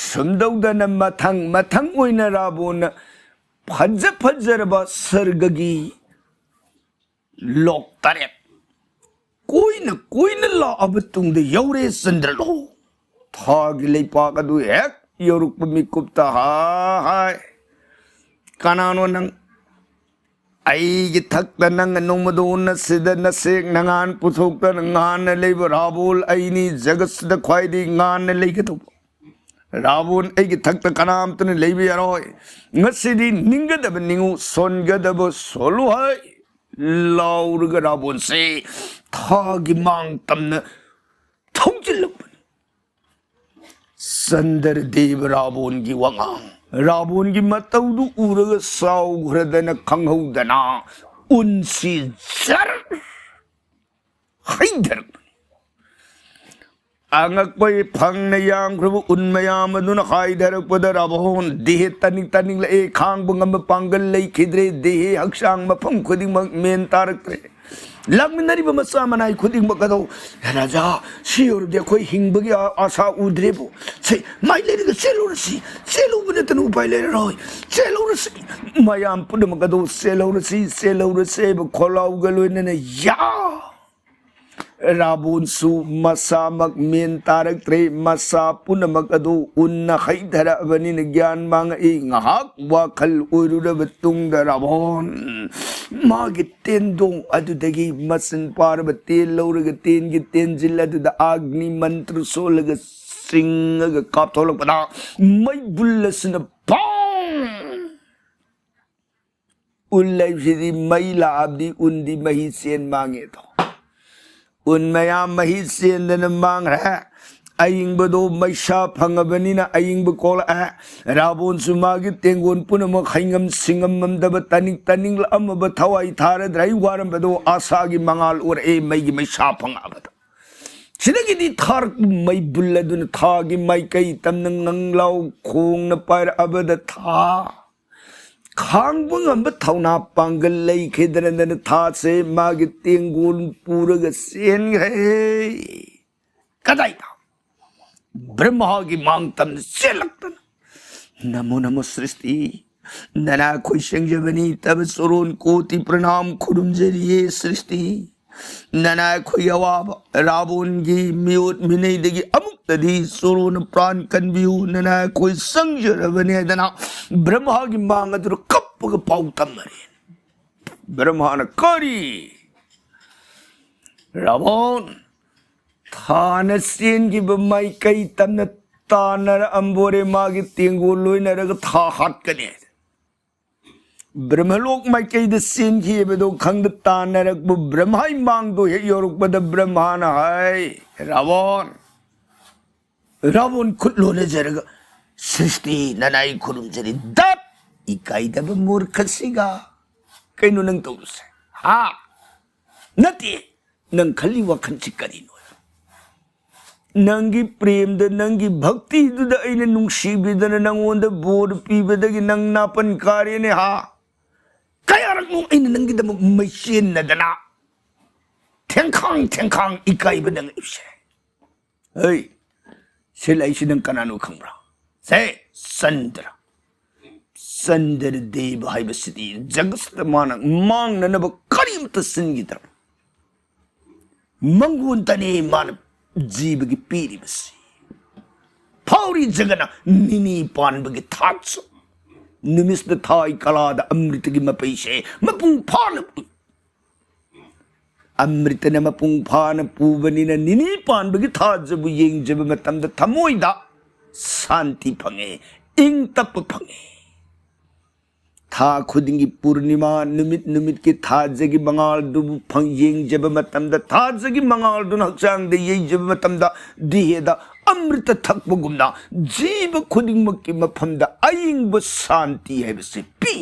ꯁꯨꯝꯗꯧꯗꯅ ꯃꯊꯪ ꯃꯊꯪ ꯑꯣꯏꯅ ꯔꯥꯕꯣꯟꯅ ꯐꯖ ꯐꯖꯔꯕ ꯁꯔꯒꯒꯤ ꯂꯣꯛ ꯇꯔꯦꯠ ꯀꯣꯏꯅ ꯀꯣꯏꯅ ꯂꯥꯛꯑꯕ ꯇꯨꯡꯗ ꯌꯧꯔꯦ ꯆꯟꯗ꯭ꯔꯂꯣꯛ꯫ ꯊꯥꯒꯤ ꯂꯩꯄꯥꯛ ꯑꯗꯨ ꯍꯦꯛ ꯌꯧꯔꯛꯄ ꯃꯤꯀꯨꯞꯇ ꯍꯥꯏ, "ꯀꯅꯥꯅꯣ ꯅꯪ? ꯑꯩꯒꯤ ꯊꯛꯇ ꯅꯪ ꯅꯣꯡꯃꯗꯣꯟ ꯑꯁꯤꯗ ꯅꯁꯦꯛ ꯅꯉꯥꯟ ꯄꯨꯊꯣꯛꯇꯅ ꯉꯥꯟꯅ ꯂꯩꯕ ꯔꯥꯕꯣꯜ ꯑꯩꯅꯤ ꯖꯒꯠꯁꯤꯗ ꯈ꯭ꯋꯥꯏꯗꯒꯤ ꯉꯥꯟꯅ ꯂꯩꯒꯗꯧꯕ꯫ ꯔꯥꯕꯣꯟ ꯑꯩꯒꯤ ꯊꯛꯇ ꯀꯅꯥꯝꯇꯅ ꯂꯩꯕ ꯌꯥꯔꯣꯏ꯫ ꯉꯁꯤꯗꯤ ꯅꯤꯡꯒꯗꯕ ꯅꯤꯡꯉꯨ, ꯁꯣꯟꯒꯗꯕ ꯁꯣꯜꯂꯨ" ꯍꯥꯏ꯫ ꯂꯥꯎꯔꯒ ꯔꯥꯕꯣꯟꯁꯦ ꯊꯥꯒꯤ ꯃꯥꯡ ꯇꯝꯅ ꯊꯧꯖꯤꯜꯂꯛꯄꯅꯤ꯫ ꯆꯟꯗ꯭ꯔꯗꯦꯕ ꯔꯥꯕꯣꯟꯒꯤ ꯋꯥꯉꯥꯡ, ꯔꯥꯕꯣꯟꯒꯤ ꯃꯇꯧꯗꯨ ꯎꯔꯒ ꯁꯥꯎꯈ꯭ꯔꯗꯅ ꯈꯪꯍꯧꯗꯅ ꯎꯟꯁꯤ ꯖꯔ ꯍꯩꯊꯔꯛꯄꯅꯤ꯫ ꯑꯉꯛꯄ ꯐꯪꯅ ꯌꯥꯝꯈ꯭ꯔꯕ ꯎꯟ ꯃꯌꯥꯝ ꯑꯗꯨꯅ ꯍꯥꯏꯊꯔꯛꯄꯗ ꯔꯥꯕꯣꯟ ꯗꯦꯍꯦ ꯇꯅꯤꯛ ꯇꯅꯤꯛꯂꯛꯑꯦ꯫ ꯈꯥꯡꯕ ꯉꯝꯕ ꯄꯥꯡꯒꯜ ꯂꯩꯈꯤꯗ꯭ꯔꯦ꯫ ꯗꯦꯍꯦ ꯍꯛꯆꯥꯡ ꯃꯐꯝ ꯈꯨꯗꯤꯡꯃꯛ ꯃꯦꯟ ꯇꯥꯔꯛꯇ꯭ꯔꯦ꯫ ꯂꯥꯛꯃꯤꯟꯅꯔꯤꯕ ꯃꯆꯥ ꯃꯅꯥꯏ ꯈꯨꯗꯤꯡꯃꯛ ꯑꯗꯣ, "ꯔꯥꯖꯥ, ꯁꯤ ꯑꯣꯏꯔꯗꯤ ꯑꯩꯈꯣꯏ ꯍꯤꯡꯕꯒꯤ ꯑ-, ꯑꯥꯁꯥ ꯎꯗ꯭ꯔꯦꯕꯨ꯫ ꯁꯤ, ꯃꯥꯏ ꯂꯩꯔꯒ ꯆꯦꯜꯂꯨꯔꯁꯤ, ꯆꯦꯜꯂꯨꯕ ꯅꯠꯇꯅ ꯎꯄꯥꯏ ꯂꯩꯔꯔꯣꯏ, ꯆꯦꯜꯍꯧꯔꯁꯤ, ꯃꯌꯥꯝ ꯄꯨꯝꯅꯃꯛ ꯑꯗꯣ ꯆꯦꯜꯍꯧꯔꯁꯤ, ꯆꯦꯜꯍꯧꯔꯁꯤ" ꯍꯥꯏꯕ ꯈꯣꯜꯂꯥꯎꯒ ꯂꯣꯏꯅꯅ, ꯌꯥ! ꯔꯥꯕꯣꯟꯁꯨ ꯃꯁꯥꯃꯛ ꯃꯦꯟ ꯇꯥꯔꯛꯇ꯭ꯔꯦ, ꯃꯁꯥ ꯄꯨꯝꯅꯃꯛ ꯑꯗꯨ ꯎꯟꯅ ꯍꯩꯊꯔꯛꯑꯕꯅꯤꯅ ꯒ꯭ꯌꯥꯟ ꯃꯥꯡꯉꯛꯏ꯫ ꯉꯥꯏꯍꯥꯛ ꯋꯥꯈꯜ ꯑꯣꯏꯔꯨꯔꯕ ꯇꯨꯡꯗ ꯔꯥꯕꯣꯟ ꯃꯥꯒꯤ ꯇꯦꯟꯗꯣꯡ ꯑꯗꯨꯗꯒꯤ ꯃꯆꯤꯟ ꯄꯥꯔꯕ ꯇꯦꯟ ꯂꯧꯔꯒ ꯇꯦꯟꯒꯤ ꯇꯦꯟꯖꯤꯜ ꯑꯗꯨꯗ ꯑꯒꯅꯤ ꯃꯟꯇ꯭ꯔ ꯁꯣꯜꯂꯒ ꯆꯤꯡꯉꯒ ꯀꯥꯞꯊꯣꯛꯂꯛꯄꯗ ꯃꯩꯕꯨꯜ ꯑꯁꯤꯅ ꯄꯣꯡ! ꯎꯟ ꯂꯩꯕꯁꯤꯗꯤ ꯃꯩ ꯂꯥꯛꯑꯕꯗꯤ ꯎꯟꯗꯤ ꯃꯍꯤ ꯆꯦꯟ ꯃꯥꯡꯉꯦꯗꯣ꯫ ꯎꯟ ꯃꯌꯥꯝ ꯃꯍꯤ ꯆꯦꯟꯗꯅ ꯃꯥꯡꯈ꯭ꯔꯦ꯫ ꯑꯏꯪꯕꯗꯣ ꯃꯩꯁꯥ ꯐꯪꯉꯕꯅꯤꯅ ꯑꯏꯪꯕ ꯀꯣꯛꯂꯛꯑꯦ꯫ ꯔꯥꯕꯣꯟꯁꯨ ꯃꯥꯒꯤ ꯇꯦꯡꯒꯣꯟ ꯄꯨꯝꯅꯃꯛ ꯍꯩꯉꯝ ꯁꯤꯡꯉꯝꯃꯝꯗꯕ ꯇꯥꯅꯤꯡ ꯇꯥꯅꯤꯡꯂꯛꯑꯝꯃꯕ ꯊꯋꯥꯏ ꯊꯥꯔꯗ꯭ꯔꯥ ꯑꯩ ꯋꯥꯔꯝꯕꯗꯣ ꯑꯥꯁꯥꯒꯤ ꯃꯉꯥꯜ ꯎꯔꯛꯑꯦ ꯃꯩꯒꯤ ꯃꯩꯁꯥ ꯐꯪꯉꯛꯑꯕꯗ꯫ ꯁꯤꯗꯒꯤꯗꯤ ꯊꯥꯔꯛꯄ ꯃꯩꯕꯨꯜ ꯑꯗꯨꯅ ꯊꯥꯒꯤ ꯃꯥꯏꯀꯩ ꯇꯝꯅ ꯉꯪꯂꯥꯎ ꯈꯣꯡꯅ ꯄꯥꯏꯔꯛꯑꯕꯗ ꯊꯥ ꯈꯥꯡꯕ ꯉꯝꯕ ꯊꯧꯅꯥ ꯄꯥꯡꯒꯜ ꯂꯩꯈꯤꯗꯅꯗꯅ ꯊꯥꯁꯦ ꯃꯥꯒꯤ ꯇꯦꯡꯒꯣꯜ ꯄꯨꯔꯒ ꯆꯦꯟꯈ꯭ꯔꯦ꯫ ꯀꯗꯥꯏꯗ? ꯕ꯭ꯔꯍ꯭ꯃꯥꯒꯤ ꯃꯥꯡꯇꯝꯗ ꯆꯦꯜꯂꯛꯇꯅ, "ꯅꯃꯣ ꯅꯃꯣ ꯁ꯭ꯔꯤꯁꯇꯤ, ꯅꯅꯥ ꯑꯩꯈꯣꯏ ꯁꯦꯡꯖꯕꯅꯤ, ꯇꯕ ꯆꯣꯔꯣꯟ ꯀꯣꯇꯤ ꯄ꯭ꯔꯅꯥꯝ ꯈꯨꯔꯨꯝꯖꯔꯤꯌꯦ ꯁ꯭ꯔꯤꯁꯇꯤ꯫ ꯅꯅꯥ ꯑꯩꯈꯣꯏ ꯑꯋꯥꯕ ꯔꯥꯕꯣꯟꯒꯤ ꯃꯤꯑꯣꯠ ꯃꯤꯅꯩꯗꯒꯤ ꯑꯃꯨꯛꯇꯗꯤ ꯆꯣꯔꯣꯟ ꯄ꯭ꯔꯥꯟ ꯀꯟꯕꯤꯌꯨ, ꯅꯅꯥ ꯑꯩꯈꯣꯏ ꯆꯪꯖꯔꯕꯅꯤ" ꯍꯥꯏꯗꯅ ꯕ꯭ꯔꯍ꯭ꯃꯥꯒꯤ ꯃꯥꯡ ꯑꯗꯨꯗ ꯀꯞꯄꯒ ꯄꯥꯎ ꯇꯝꯃꯔꯦ꯫ ꯕ꯭ꯔꯍ꯭ꯃꯥꯅ, "ꯀꯔꯤ? ꯔꯥꯕꯣꯟ, ꯊꯥꯅ ꯆꯦꯟꯈꯤꯕ ꯃꯥꯏꯀꯩ ꯇꯝꯅ ꯇꯥꯟꯅꯔꯛꯑꯝꯕꯣꯔꯦ, ꯃꯥꯒꯤ ꯇꯦꯡꯒꯣꯜ ꯂꯣꯏꯅꯔꯒ ꯊꯥ ꯍꯥꯠꯀꯅꯤ"꯫ ꯕ꯭ꯔꯍ꯭ꯃꯂꯣꯛ ꯃꯥꯏꯀꯩꯗ ꯆꯦꯟꯈꯤꯕꯗꯣ ꯈꯪꯗ ꯇꯥꯟꯅꯔꯛꯄ ꯕ꯭ꯔꯍ꯭ꯃꯥꯏ ꯃꯥꯡꯗꯣ ꯍꯦꯛ ꯌꯧꯔꯛꯄꯗ ꯕ꯭ꯔꯍ꯭ꯃꯥꯅ ꯍꯥꯏ, "ꯔꯥꯕꯣꯟ, ꯔꯥꯕꯣꯟ ꯈꯨꯠ ꯂꯣꯟꯅꯖꯔꯒ ꯁ꯭ꯔꯤꯁꯇꯤ ꯅꯅꯥꯏ ꯈꯨꯔꯨꯝꯖꯔꯤ"꯫ ꯗꯠ! ꯏꯀꯥꯏꯗꯕ ꯃꯨꯔꯈꯁꯤꯒ꯫ ꯀꯩꯅꯣ ꯅꯪ ꯇꯧꯔꯤꯁꯦ? ꯍꯥ? ꯅꯠꯇꯦ, ꯅꯪ ꯈꯜꯂꯤ ꯋꯥꯈꯜꯁꯤ ꯀꯔꯤꯅꯣ? ꯅꯪꯒꯤ ꯄ꯭ꯔꯦꯝꯗ, ꯅꯪꯒꯤ ꯚꯛꯇꯤꯗꯨꯗ ꯑꯩꯅ ꯅꯨꯡꯁꯤꯕꯤꯗꯅ ꯅꯪꯉꯣꯟꯗ ꯕꯣꯔ ꯄꯤꯕꯗꯒꯤ ꯅꯪ ꯅꯥꯄꯟ ꯀꯥꯔꯦꯅꯦ, ꯍꯥ? ꯀꯌꯥꯔꯛꯅꯣ ꯑꯩꯅ ꯅꯪꯒꯤꯗꯃꯛ ꯃꯩ ꯆꯦꯟꯅꯗꯅ ꯊꯦꯡꯈꯥꯡ ꯊꯦꯡꯈꯥꯡ ꯏꯀꯥꯏꯕ ꯅꯪꯉꯛꯏꯕꯁꯦ꯫ ꯍꯩ, ꯁꯤ ꯂꯩꯁꯤ ꯅꯪ ꯀꯅꯥꯅꯣ ꯈꯪꯕ꯭ꯔꯥ? ꯁꯦ, ꯆꯟꯗ꯭ꯔ꯫ ꯆꯟꯗ꯭ꯔ ꯗꯦꯕ ꯍꯥꯏꯕꯁꯤꯗꯤ ꯖꯒꯠꯁꯤꯗ ꯃꯥꯅ ꯃꯥꯡꯅꯅꯕ ꯀꯔꯤꯝꯇ ꯁꯤꯟꯈꯤꯗ꯭ꯔꯕ ꯃꯪꯒꯣꯟꯗꯅꯦ ꯃꯥꯅ ꯖꯤꯕꯒꯤ ꯄꯤꯔꯤꯕꯁꯤ꯫ ꯐꯥꯎꯔꯤ ꯖꯒꯅ ꯅꯤꯅꯤ ꯄꯥꯟꯕꯒꯤ ꯊꯥꯠꯁꯨ ꯅꯨꯃꯤꯠꯁꯤꯗ ꯊꯥꯏ ꯀꯂꯥꯗ ꯑꯃ꯭ꯔꯤꯇꯒꯤ ꯃꯄꯩꯁꯦ ꯃꯄꯨꯡ ꯐꯥꯅ ꯄꯨ-, ꯑꯃ꯭ꯔꯤꯇꯅ ꯃꯄꯨꯡ ꯐꯥꯅ ꯄꯨꯕꯅꯤꯅ ꯅꯤꯅꯤ ꯄꯥꯟꯕꯒꯤ ꯊꯥꯖꯕꯨ ꯌꯦꯡꯖꯕ ꯃꯇꯝꯗ ꯊꯃꯣꯏꯗ ꯁꯥꯟꯇꯤ ꯐꯪꯉꯦ, ꯏꯪ ꯇꯞꯄ ꯐꯪꯉꯦ꯫ ꯊꯥ ꯈꯨꯗꯤꯡꯒꯤ ꯄꯨꯔꯅꯤꯃꯥ ꯅꯨꯃꯤꯠ ꯅꯨꯃꯤꯠꯀꯤ ꯊꯥꯖꯒꯤ ꯃꯉꯥꯜꯗꯨꯕꯨ ꯐꯪ-, ꯌꯦꯡꯖꯕ ꯃꯇꯝꯗ, ꯊꯥꯖꯒꯤ ꯃꯉꯥꯜꯗꯨꯅ ꯍꯛꯆꯥꯡꯗ ꯌꯩꯖꯕ ꯃꯇꯝꯗ, ꯗꯤꯍꯦꯗ ꯑꯃ꯭ꯔꯤꯇ ꯊꯛꯄꯒꯨꯝꯅ ꯖꯤꯕ ꯈꯨꯗꯤꯡꯃꯛꯀꯤ ꯃꯐꯝꯗ ꯑꯏꯪꯕ ꯁꯥꯟꯇꯤ ꯍꯥꯏꯕꯁꯤ ꯄꯤ꯫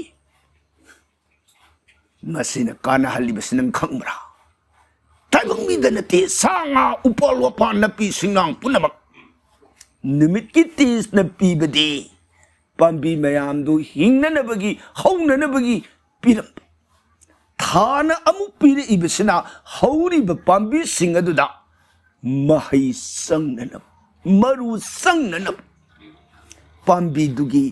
ꯃꯁꯤꯅ ꯀꯥꯟꯅꯍꯜꯂꯤꯕꯁꯤ ꯅꯪ ꯈꯪꯕ꯭ꯔꯥ? ꯇꯥꯏꯕꯪ ꯃꯤꯗ ꯅꯠꯇꯦ, ꯁꯥ ꯉꯥ, ꯎꯄꯥꯜ ꯋꯥꯄꯥꯜ, ꯅꯥꯄꯤ ꯁꯤꯡꯅꯥꯡ ꯄꯨꯝꯅꯃꯛ ꯅꯨꯃꯤꯠꯀꯤ ꯇꯦꯖꯅ ꯄꯤꯕꯗꯤ ꯄꯥꯝꯕꯤ ꯃꯌꯥꯝꯗꯨ ꯍꯤꯡꯅꯅꯕꯒꯤ, ꯍꯧꯅꯅꯕꯒꯤ ꯄꯤꯔꯝꯕ꯫ ꯊꯥꯅ ꯑꯃꯨꯛ ꯄꯤꯔꯛꯏꯕꯁꯤꯅ ꯍꯧꯔꯤꯕ ꯄꯥꯝꯕꯤꯁꯤꯡ ꯑꯗꯨꯗ ꯃꯍꯩ ꯆꯪꯅꯅꯕ, ꯃꯔꯨ ꯆꯪꯅꯅꯕ, ꯄꯥꯝꯕꯤꯗꯨꯒꯤ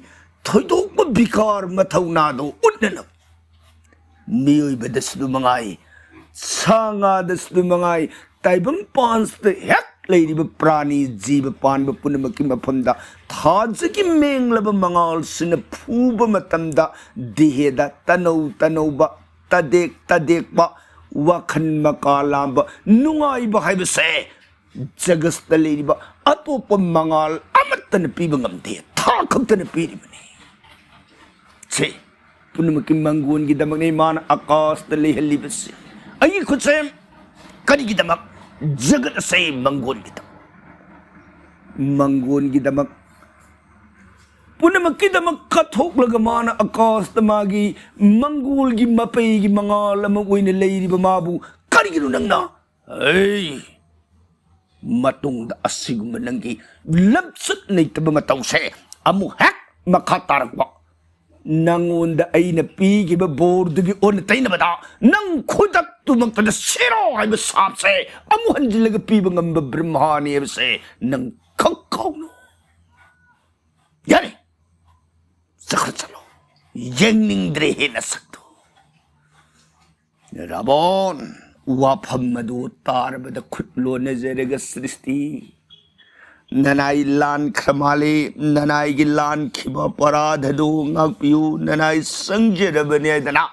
ꯊꯣꯏꯗꯣꯛꯄ ꯕꯤꯀꯥꯔ ꯃꯊꯧꯅꯥꯗꯣ ꯎꯠꯅꯅꯕ꯫ ꯃꯤꯑꯣꯏꯕꯗꯁꯨ ꯃꯉꯥꯏ, ꯁꯥ ꯉꯥꯗꯁꯨ ꯃꯉꯥꯏ, ꯇꯥꯏꯕꯪ ꯄꯥꯟꯁꯤꯗ ꯍꯦꯛ ꯂꯩꯔꯤꯕ ꯄ꯭ꯔꯥꯅꯤ ꯖꯤꯕ ꯄꯥꯟꯕ ꯄꯨꯝꯅꯃꯛꯀꯤ ꯃꯐꯝꯗ ꯊꯥꯖꯒꯤ ꯃꯦꯡꯂꯕ ꯃꯉꯥꯜꯁꯤꯅ ꯐꯨꯕ ꯃꯇꯝꯗ ꯗꯤꯍꯦꯗ ꯇꯅꯧ ꯇꯅꯧꯕ, ꯇꯗꯦꯛ ꯇꯗꯦꯛꯄ, ꯋꯥꯈꯜ ꯃꯀꯥ ꯂꯥꯝꯕ, ꯅꯨꯡꯉꯥꯏꯕ ꯍꯥꯏꯕꯁꯦ ꯖꯒꯠꯇ ꯂꯩꯔꯤꯕ ꯑꯇꯣꯞꯄ ꯃꯉꯥꯜ ꯑꯃꯠꯇꯅ ꯄꯤꯕ ꯉꯝꯗꯦ, ꯊꯥ ꯈꯛꯇꯅ ꯄꯤꯔꯤꯕꯅꯤ꯫ ꯁꯦ, ꯄꯨꯝꯅꯃꯛꯀꯤ ꯃꯪꯒꯣꯟꯒꯤꯗꯃꯛꯅꯤ ꯃꯥꯅ ꯑꯀꯥꯁꯇ ꯂꯩꯍꯜꯂꯤꯕꯁꯤ꯫ ꯑꯩꯒꯤ ꯈꯨꯠꯁꯦꯝ ꯀꯔꯤꯒꯤꯗꯃꯛ? ꯖꯒꯠ ꯑꯁꯦ ꯃꯪꯒꯣꯟꯒꯤꯗꯃꯛ꯫ ꯃꯪꯒꯣꯟꯒꯤꯗꯃꯛ, ꯄꯨꯝꯅꯃꯛꯀꯤꯗꯃꯛ ꯀꯠꯊꯣꯛꯂꯒ ꯃꯥꯅ ꯑꯀꯥꯁꯇ ꯃꯥꯒꯤ ꯃꯪꯒꯣꯜꯒꯤ ꯃꯄꯩꯒꯤ ꯃꯉꯥꯜ ꯑꯃ ꯑꯣꯏꯅ ꯂꯩꯔꯤꯕ ꯃꯥꯕꯨ ꯀꯔꯤꯒꯤꯅꯣ ꯅꯪꯅ, ꯑꯩ, ꯃꯇꯨꯡꯗ ꯑꯁꯤꯒꯨꯝꯕ ꯅꯪꯒꯤ ꯂꯝꯆꯠ ꯂꯩꯇꯕ ꯃꯇꯧꯁꯦ ꯑꯃꯨꯛ ꯍꯦꯛ ꯃꯈꯥ ꯇꯥꯔꯛꯄ, ꯅꯪꯉꯣꯟꯗ ꯑꯩꯅ ꯄꯤꯈꯤꯕ ꯕꯣꯔꯗꯨꯒꯤ ꯑꯣꯟꯅ ꯇꯩꯅꯕꯗ ꯅꯪ ꯈꯨꯗꯛꯇꯨꯃꯛꯇꯗ ꯁꯤꯔꯣ ꯍꯥꯏꯕ ꯁꯥꯞꯁꯦ ꯑꯃꯨꯛ ꯍꯟꯖꯤꯜꯂꯒ ꯄꯤꯕ ꯉꯝꯕ ꯕ꯭ꯔꯍꯃꯥꯅꯤ ꯍꯥꯏꯕꯁꯦ ꯅꯪ ꯈꯪ ꯀꯥꯎꯅꯨ꯫ ꯌꯥꯔꯦ, ꯆꯠꯈ꯭ꯔ ꯆꯠꯂꯣ, ꯌꯦꯡꯅꯤꯡꯗ꯭ꯔꯦ ꯍꯦꯟꯅ ꯁꯛꯇꯣ꯫ ꯔꯥꯕꯣꯟ, ꯋꯥꯐꯝ ꯑꯗꯨ ꯇꯥꯔꯕꯗ ꯈꯨꯠ ꯂꯣꯟꯅꯖꯔꯒ, ꯁ꯭ꯔꯤꯁꯇꯤ, ꯅꯅꯥꯏ ꯂꯥꯟꯈ꯭ꯔ ꯃꯥꯜꯂꯤ, ꯅꯅꯥꯏꯒꯤ ꯂꯥꯟꯈꯤꯕ ꯄꯔꯥꯙꯗꯨ ꯉꯥꯛꯄꯤꯌꯨ, ꯅꯅꯥꯏ ꯁꯪꯖꯔꯕꯅꯤ ꯍꯥꯏꯗꯅ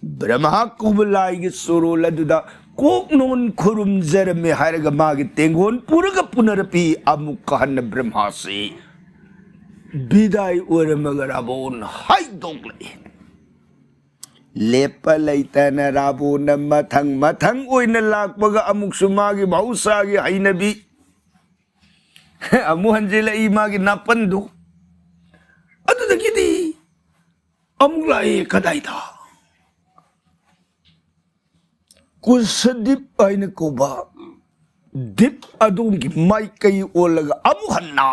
ꯕ꯭ꯔꯍꯃ ꯀꯧꯕ ꯂꯥꯏꯒꯤ ꯆꯣꯔꯣꯜ ꯑꯗꯨꯗ ꯀꯣꯛꯅꯣꯟ ꯈꯨꯔꯨꯝꯖꯔꯝꯃꯤ ꯍꯥꯏꯔꯒ ꯃꯥꯒꯤ ꯇꯦꯡꯒꯣꯟ ꯄꯨꯔꯒ ꯄꯨꯅꯔꯛꯄꯤ꯫ ꯑꯃꯨꯛꯀ ꯍꯟꯅ ꯕ꯭ꯔꯍꯃꯥꯁꯤ ꯕꯤꯗꯥꯏ ꯑꯣꯏꯔꯝꯃꯒ ꯔꯥꯕꯣꯟ ꯍꯥꯏꯗꯣꯛꯂꯛꯏ꯫ ꯂꯦꯞꯄ ꯂꯩꯇꯅ ꯔꯥꯕꯣꯟꯅ ꯃꯊꯪ ꯃꯊꯪ ꯑꯣꯏꯅ ꯂꯥꯛꯄꯒ ꯑꯃꯨꯛꯁꯨ ꯃꯥꯒꯤ ꯃꯍꯧꯁꯥꯒꯤ ꯍꯩꯅꯕꯤ ꯑꯃꯨꯛ ꯍꯟꯖꯤꯜꯂꯛꯏ ꯃꯥꯒꯤ ꯅꯥꯄꯟꯗꯨ꯫ ꯑꯗꯨꯗꯒꯤꯗꯤ ꯑꯃꯨꯛ ꯂꯥꯛꯑꯦ꯫ ꯀꯗꯥꯏꯗ? ꯀꯨꯁꯗꯤꯞ ꯍꯥꯏꯅ ꯀꯧꯕ ꯗꯤꯞ ꯑꯗꯣꯝꯒꯤ ꯃꯥꯏꯀꯩ ꯑꯣꯜꯂꯒ ꯑꯃꯨꯛ ꯍꯟꯅ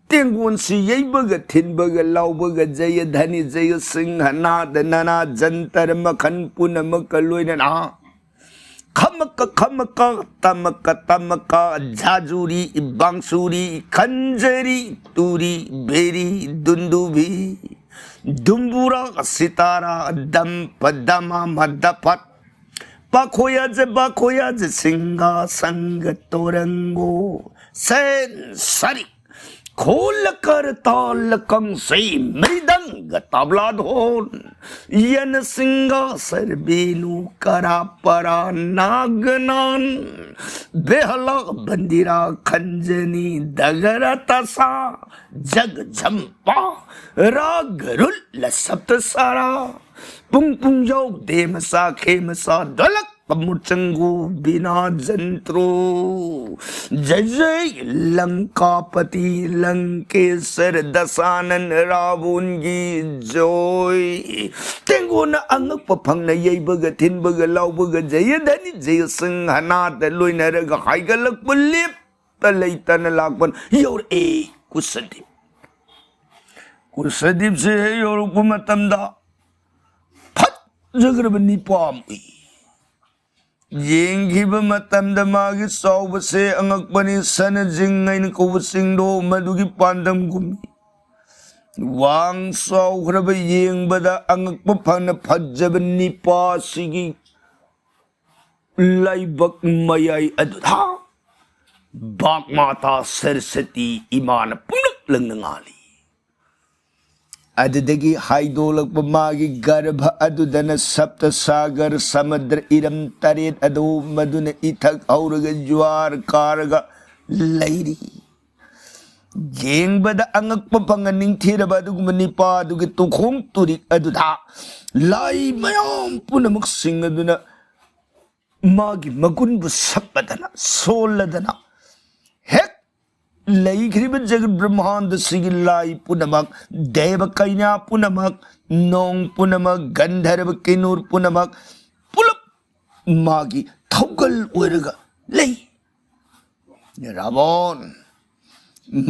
ꯇꯦꯡꯒꯣꯟꯁꯤ ꯌꯩꯕꯒ ꯊꯤꯟꯕꯒ ꯂꯥꯎꯕꯒ ꯖꯌ ꯙꯅꯤ ꯖꯌ ꯁꯤꯡꯍ ꯅꯥꯗ ꯅꯅꯥ ꯖꯟꯇꯔ ꯃꯈꯜ ꯄꯨꯝꯅꯃꯛꯀ ꯂꯣꯏꯅꯅ ꯈꯃꯛꯀ ꯈꯃꯛꯀ ꯇꯃꯛꯀ ꯇꯃꯛꯀ ꯖꯥꯖꯨꯔꯤ ꯕꯥꯡꯁꯨꯔꯤ ꯈꯟꯖꯔꯤ ꯇꯨꯔꯤ ꯕꯦꯔꯤ ꯗꯨꯟꯗꯨꯕꯤ ꯗꯨꯝꯕꯨꯔꯥ ꯁꯤꯇꯥꯔꯥ ꯗꯝꯄ ꯗꯃꯥ ꯃꯗꯐꯠ ꯄꯥꯈꯣꯌꯥꯖ ꯕꯥꯈꯣꯌꯥꯖ ꯁꯤꯡꯒꯥ ꯁꯪꯒ ꯇꯣꯔꯪꯒꯣ ꯁꯦꯟ ꯁꯔꯤ ꯈꯣꯜꯂ ꯀꯔ ꯇꯥꯜꯂ ꯀꯥꯡꯁꯩ ꯃ꯭ꯔꯤꯗꯪꯒ ꯇꯥꯕ꯭ꯂꯥ ꯙꯣꯟ ꯌꯦꯟ ꯁꯤꯡꯒꯥ ꯁꯔꯕꯦꯅꯨ ꯀꯔꯥ ꯄꯔꯥ ꯅꯥꯒꯅꯥꯟ ꯕꯦꯍꯂꯥ ꯕꯟꯗꯤꯔꯥ ꯈꯟꯖꯅꯤ ꯗꯒꯔ ꯇꯁꯥ ꯖꯒ ꯖꯝꯄꯥ ꯔꯥꯒ ꯔꯨꯜꯂ ꯁꯞꯇ ꯁꯥꯔꯥ ꯄꯨꯡ ꯄꯨꯡꯖꯧ ꯗꯦ ꯃꯆꯥ ꯈꯦ ꯃꯆꯥ ꯗꯣꯂꯛ ꯀꯃꯨꯠ ꯆꯪꯒꯨ ꯕꯤꯅꯥ ꯖꯟꯇ꯭ꯔꯣ꯫ ꯖꯩ ꯖꯩ ꯂꯪꯀꯥꯄꯇꯤ ꯂꯪꯀꯦꯁꯔ ꯗꯁꯥꯅꯟ ꯔꯥꯕꯣꯟꯒꯤ ꯖꯣꯏ꯫ ꯇꯦꯡꯒꯣꯟꯅ ꯑꯉꯛꯄ ꯐꯪꯅ ꯌꯩꯕꯒ ꯊꯤꯟꯕꯒ ꯂꯥꯎꯕꯒ ꯖꯌ ꯙꯅꯤ ꯖꯌ ꯁꯤꯡꯍ ꯅꯥꯗ ꯂꯣꯏꯅꯔꯒ ꯍꯥꯏꯒꯠꯂꯛꯄ ꯂꯦꯞ ꯇ ꯂꯩꯇꯅ ꯂꯥꯛꯄꯅ ꯌꯧꯔꯛꯑꯦ ꯀꯨꯁꯗꯤ꯫ ꯀꯨꯁꯗꯤꯞꯁꯦ ꯍꯦꯛ ꯌꯧꯔꯛꯄ ꯃꯇꯝꯗ ꯐꯖꯈ꯭ꯔꯕ ꯅꯤꯄꯥ ꯑꯃ ꯎꯏ꯫ ꯌꯦꯡꯈꯤꯕ ꯃꯇꯝꯗ ꯃꯥꯒꯤ ꯆꯥꯎꯕꯁꯦ ꯑꯉꯛꯄꯅꯤ꯫ ꯁꯅꯖꯤꯡ ꯍꯥꯏꯅ ꯀꯧꯕ ꯆꯤꯡꯗꯣ ꯃꯗꯨꯒꯤ ꯄꯥꯟꯗꯝꯒꯨꯝꯃꯤ꯫ ꯋꯥꯡ ꯆꯥꯎꯈ꯭ꯔꯕ, ꯌꯦꯡꯕꯗ ꯑꯉꯛꯄ ꯐꯪꯅ ꯐꯖꯕ ꯅꯤꯄꯥ ꯑꯁꯤꯒꯤ ꯂꯩꯕꯛ ꯃꯌꯥꯏ ꯑꯗꯨꯗ ꯕꯥꯒꯃꯥꯇꯥ ꯁꯔꯁꯇꯤ ꯏꯃꯥꯅ ꯄꯨꯝꯂꯛ ꯂꯪꯅ ꯉꯥꯜꯂꯤ꯫ ꯑꯗꯨꯗꯒꯤ ꯍꯥꯏꯗꯣꯛꯂꯛꯄ ꯃꯥꯒꯤ ꯒꯔꯚ ꯑꯗꯨꯗꯅ ꯁꯞꯇ ꯁꯥꯒꯔ ꯁꯃꯨꯗ꯭ꯔ ꯏꯔꯝ ꯇꯔꯦꯠ ꯑꯗꯨ ꯃꯗꯨꯅ ꯏꯊꯛ ꯍꯧꯔꯒ ꯖ꯭ꯋꯥꯔ ꯀꯥꯔꯒ ꯂꯩꯔꯤ꯫ ꯌꯦꯡꯕꯗ ꯑꯉꯛꯄ ꯐꯪꯅ ꯅꯤꯡꯊꯤꯔꯕ ꯑꯗꯨꯒꯨꯝꯕ ꯅꯤꯄꯥ ꯑꯗꯨꯒꯤ ꯇꯨꯈꯣꯡ ꯇꯨꯔꯤꯛ ꯑꯗꯨꯗ ꯂꯥꯏ ꯃꯌꯥꯝ ꯄꯨꯝꯅꯃꯛꯁꯤꯡ ꯑꯗꯨꯅ ꯃꯥꯒꯤ ꯃꯒꯨꯟꯕꯨ ꯁꯛꯂꯗꯅ ꯁꯣꯜꯂꯗꯅ ꯍꯦꯛ ꯂꯩꯈ꯭ꯔꯤꯕ ꯖꯒꯠ ꯕ꯭ꯔꯍ꯭ꯃꯥꯟꯗꯁꯤꯒꯤ ꯂꯥꯏ ꯄꯨꯝꯅꯃꯛ, ꯗꯦꯕ ꯀꯩꯅꯥ ꯄꯨꯝꯅꯃꯛ, ꯅꯣꯡ ꯄꯨꯝꯅꯃꯛ, ꯒꯟꯙꯔꯕ ꯀꯤꯟꯅꯨꯔ ꯄꯨꯝꯅꯃꯛ ꯄꯨꯂꯞ ꯃꯥꯒꯤ ꯊꯧꯒꯜ ꯑꯣꯏꯔꯒ ꯂꯩ꯫ ꯔꯥꯕꯣꯟ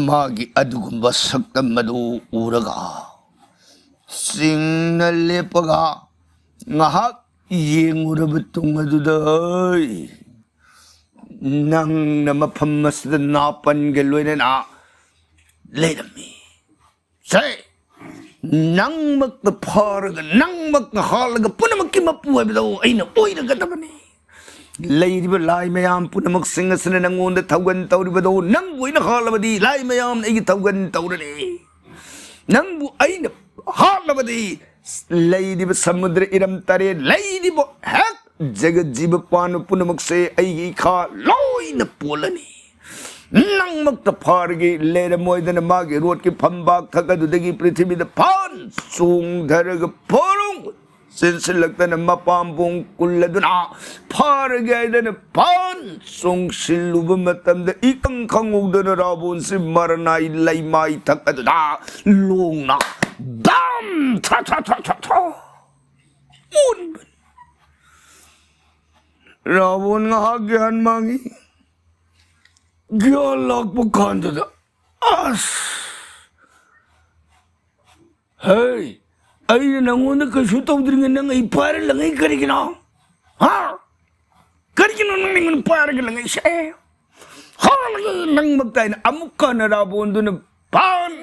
ꯃꯥꯒꯤ ꯑꯗꯨꯒꯨꯝꯕ ꯁꯛꯇꯝ ꯑꯗꯨ ꯎꯔꯒ ꯆꯤꯡꯅ ꯂꯦꯞꯄꯒ ꯉꯥꯏꯍꯥꯛ ꯌꯦꯡꯉꯨꯔꯕ ꯇꯨꯡ ꯑꯗꯨꯗ, "ꯍꯩ, ꯅꯪꯅ ꯃꯐꯝ ꯑꯁꯤꯗ ꯅꯥꯄꯟꯒ ꯂꯣꯏꯅꯅ ꯂꯩꯔꯝꯃꯤ꯫ ꯁꯦ, ꯅꯪꯃꯛꯇ ꯐꯥꯔꯒ, ꯅꯪꯃꯛꯇ ꯍꯥꯠꯂꯒ ꯄꯨꯝꯅꯃꯛꯀꯤ ꯃꯄꯨ ꯍꯥꯏꯕꯗꯣ ꯑꯩꯅ ꯑꯣꯏꯔꯒꯗꯕꯅꯤ꯫ ꯂꯩꯔꯤꯕ ꯂꯥꯏ ꯃꯌꯥꯝ ꯄꯨꯝꯅꯃꯛꯁꯤꯡ ꯑꯁꯤꯅ ꯅꯪꯉꯣꯟꯗ ꯊꯧꯒꯜ ꯇꯧꯔꯤꯕꯗꯣ, ꯅꯪꯕꯨ ꯑꯩꯅ ꯍꯥꯠꯂꯕꯗꯤ ꯂꯥꯏ ꯃꯌꯥꯝꯅ ꯑꯩꯒꯤ ꯊꯧꯒꯜ ꯇꯧꯔꯅꯤ꯫ ꯅꯪꯕꯨ ꯑꯩꯅ ꯍꯥꯠꯂꯕꯗꯤ ꯂꯩꯔꯤꯕ ꯁꯃꯨꯗ꯭ꯔ ꯏꯔꯝ ꯇꯔꯦꯠ, ꯂꯩꯔꯤꯕ ꯍꯦꯛ ꯖꯒꯠ ꯖꯤꯕ ꯄꯥꯟꯕ ꯄꯨꯝꯅꯃꯛꯁꯦ ꯑꯩꯒꯤ ꯏꯈꯥ ꯂꯣꯏꯅ ꯄꯣꯜꯂꯅꯤ꯫ ꯅꯪꯃꯛꯇ ꯐꯥꯔꯒꯦ ꯂꯩꯔꯝꯃꯣꯏꯗꯅ ꯃꯥꯒꯤ ꯔꯣꯠꯀꯤ ꯐꯝꯕꯥꯛ ꯊꯛ ꯑꯗꯨꯗꯒꯤ ꯄ꯭ꯔꯤꯊꯤꯕꯤꯗ ꯐꯥꯟ ꯆꯣꯡꯊꯔꯒ ꯐꯣꯔꯣꯡ ꯆꯦꯟꯁꯤꯜꯂꯛꯇꯅ ꯃꯄꯥꯝꯕꯣꯡ ꯀꯨꯜꯂꯗꯨꯅ ꯐꯥꯔꯒꯦ ꯍꯥꯏꯗꯅ ꯐꯥꯟ ꯆꯣꯡꯁꯤꯜꯂꯨꯕ ꯃꯇꯝꯗ ꯏꯈꯪ ꯈꯪꯍꯧꯗꯅ ꯔꯥꯕꯣꯟꯁꯤ ꯃꯔꯅꯥꯏ ꯂꯩꯃꯥꯏ ꯊꯛ ꯑꯗꯨꯗ ꯂꯣꯡꯅ ꯗꯝ ꯊꯥ ꯊꯥ ꯊꯥ ꯊꯥ ꯊꯥ ꯑꯣꯟꯕꯅꯤ꯫ ꯔꯥꯕꯣꯟ ꯉꯥꯏꯍꯥꯛ ꯒ꯭ꯌꯥꯟ ꯃꯥꯡꯉꯤ꯫ ꯒ꯭ꯌꯥꯟ ꯂꯥꯛꯄ ꯀꯥꯟꯗꯨꯗ ꯑꯁ! "ꯍꯩ, ꯑꯩꯅ ꯅꯪꯉꯣꯟꯗ ꯀꯩꯁꯨ ꯇꯧꯗ꯭ꯔꯤꯉꯩ ꯅꯪ ꯑꯩ ꯄꯥꯏꯔ ꯂꯪꯉꯛꯏ ꯀꯔꯤꯒꯤꯅꯣ? ꯍꯥ? ꯀꯔꯤꯒꯤꯅꯣ ꯅꯪ ꯑꯩꯉꯣꯟꯗ ꯄꯥꯏꯔꯒ ꯂꯪꯉꯛꯏꯁꯦ? ꯍꯥꯠꯂꯒꯦ ꯅꯪꯃꯛꯇ" ꯍꯥꯏꯅ ꯑꯃꯨꯛꯀ ꯍꯟꯅ ꯔꯥꯕꯣꯟꯗꯨꯅ ꯄꯥꯟ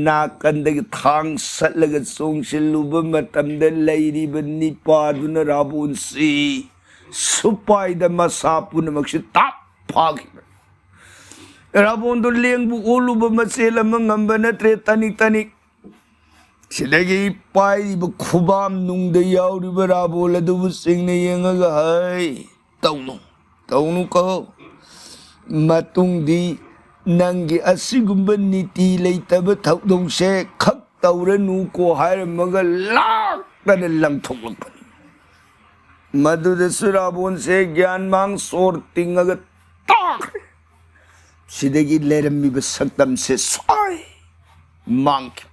ꯅꯥꯀꯟꯗꯒꯤ ꯊꯥꯡ ꯁꯠꯂꯒ ꯆꯣꯡꯁꯤꯜꯂꯨꯕ ꯃꯇꯝꯗ, ꯂꯩꯔꯤꯕ ꯅꯤꯄꯥꯗꯨꯅ ꯔꯥꯕꯣꯟꯁꯤ ꯁꯨꯄꯥꯏꯗ ꯃꯁꯥ ꯄꯨꯝꯅꯃꯛꯁꯤ ꯇꯥꯞ ꯐꯥꯈꯤꯕ꯫ ꯔꯥꯕꯣꯟꯗꯣ ꯂꯦꯡꯕꯨ ꯑꯣꯜꯂꯨꯕ ꯃꯆꯦꯜ ꯑꯃ ꯉꯝꯕ ꯅꯠꯇ꯭ꯔꯦ, ꯇꯅꯤꯛ ꯇꯅꯤꯛ꯫ ꯁꯤꯗꯒꯤ ꯄꯥꯏꯔꯤꯕ ꯈꯨꯕꯥꯝ ꯅꯨꯡꯗ ꯌꯥꯎꯔꯤꯕ ꯔꯥꯕꯣꯟ ꯑꯗꯨꯕꯨ ꯆꯤꯡꯅ ꯌꯦꯡꯉꯒ, "ꯍꯩ, ꯇꯧꯅꯨ, ꯇꯧꯅꯨ ꯀꯣ꯫ ꯃꯇꯨꯡꯗꯤ ꯅꯪꯒꯤ ꯑꯁꯤꯒꯨꯝꯕ ꯅꯤꯇꯤ ꯂꯩꯇꯕ ꯊꯧꯗꯣꯛꯁꯦ ꯈꯛ ꯇꯧꯔꯅꯨꯀꯣ" ꯍꯥꯏꯔꯝꯃꯒ ꯂꯥꯛꯇꯅ ꯂꯪꯊꯣꯛꯂꯛꯄꯅꯤ꯫ ꯃꯗꯨꯗꯁꯨ ꯔꯥꯕꯣꯟꯁꯦ ꯒ꯭ꯌꯥꯟ ꯃꯥꯡ ꯁꯣꯔ ꯇꯤꯡꯉꯒ ꯇꯥꯈ꯭ꯔꯦ꯫ ꯁꯤꯗꯒꯤ ꯂꯩꯔꯝꯃꯤꯕ ꯁꯛꯇꯝꯁꯦ ꯁꯣꯏ ꯃꯥꯡꯈꯤꯕꯅꯤ꯫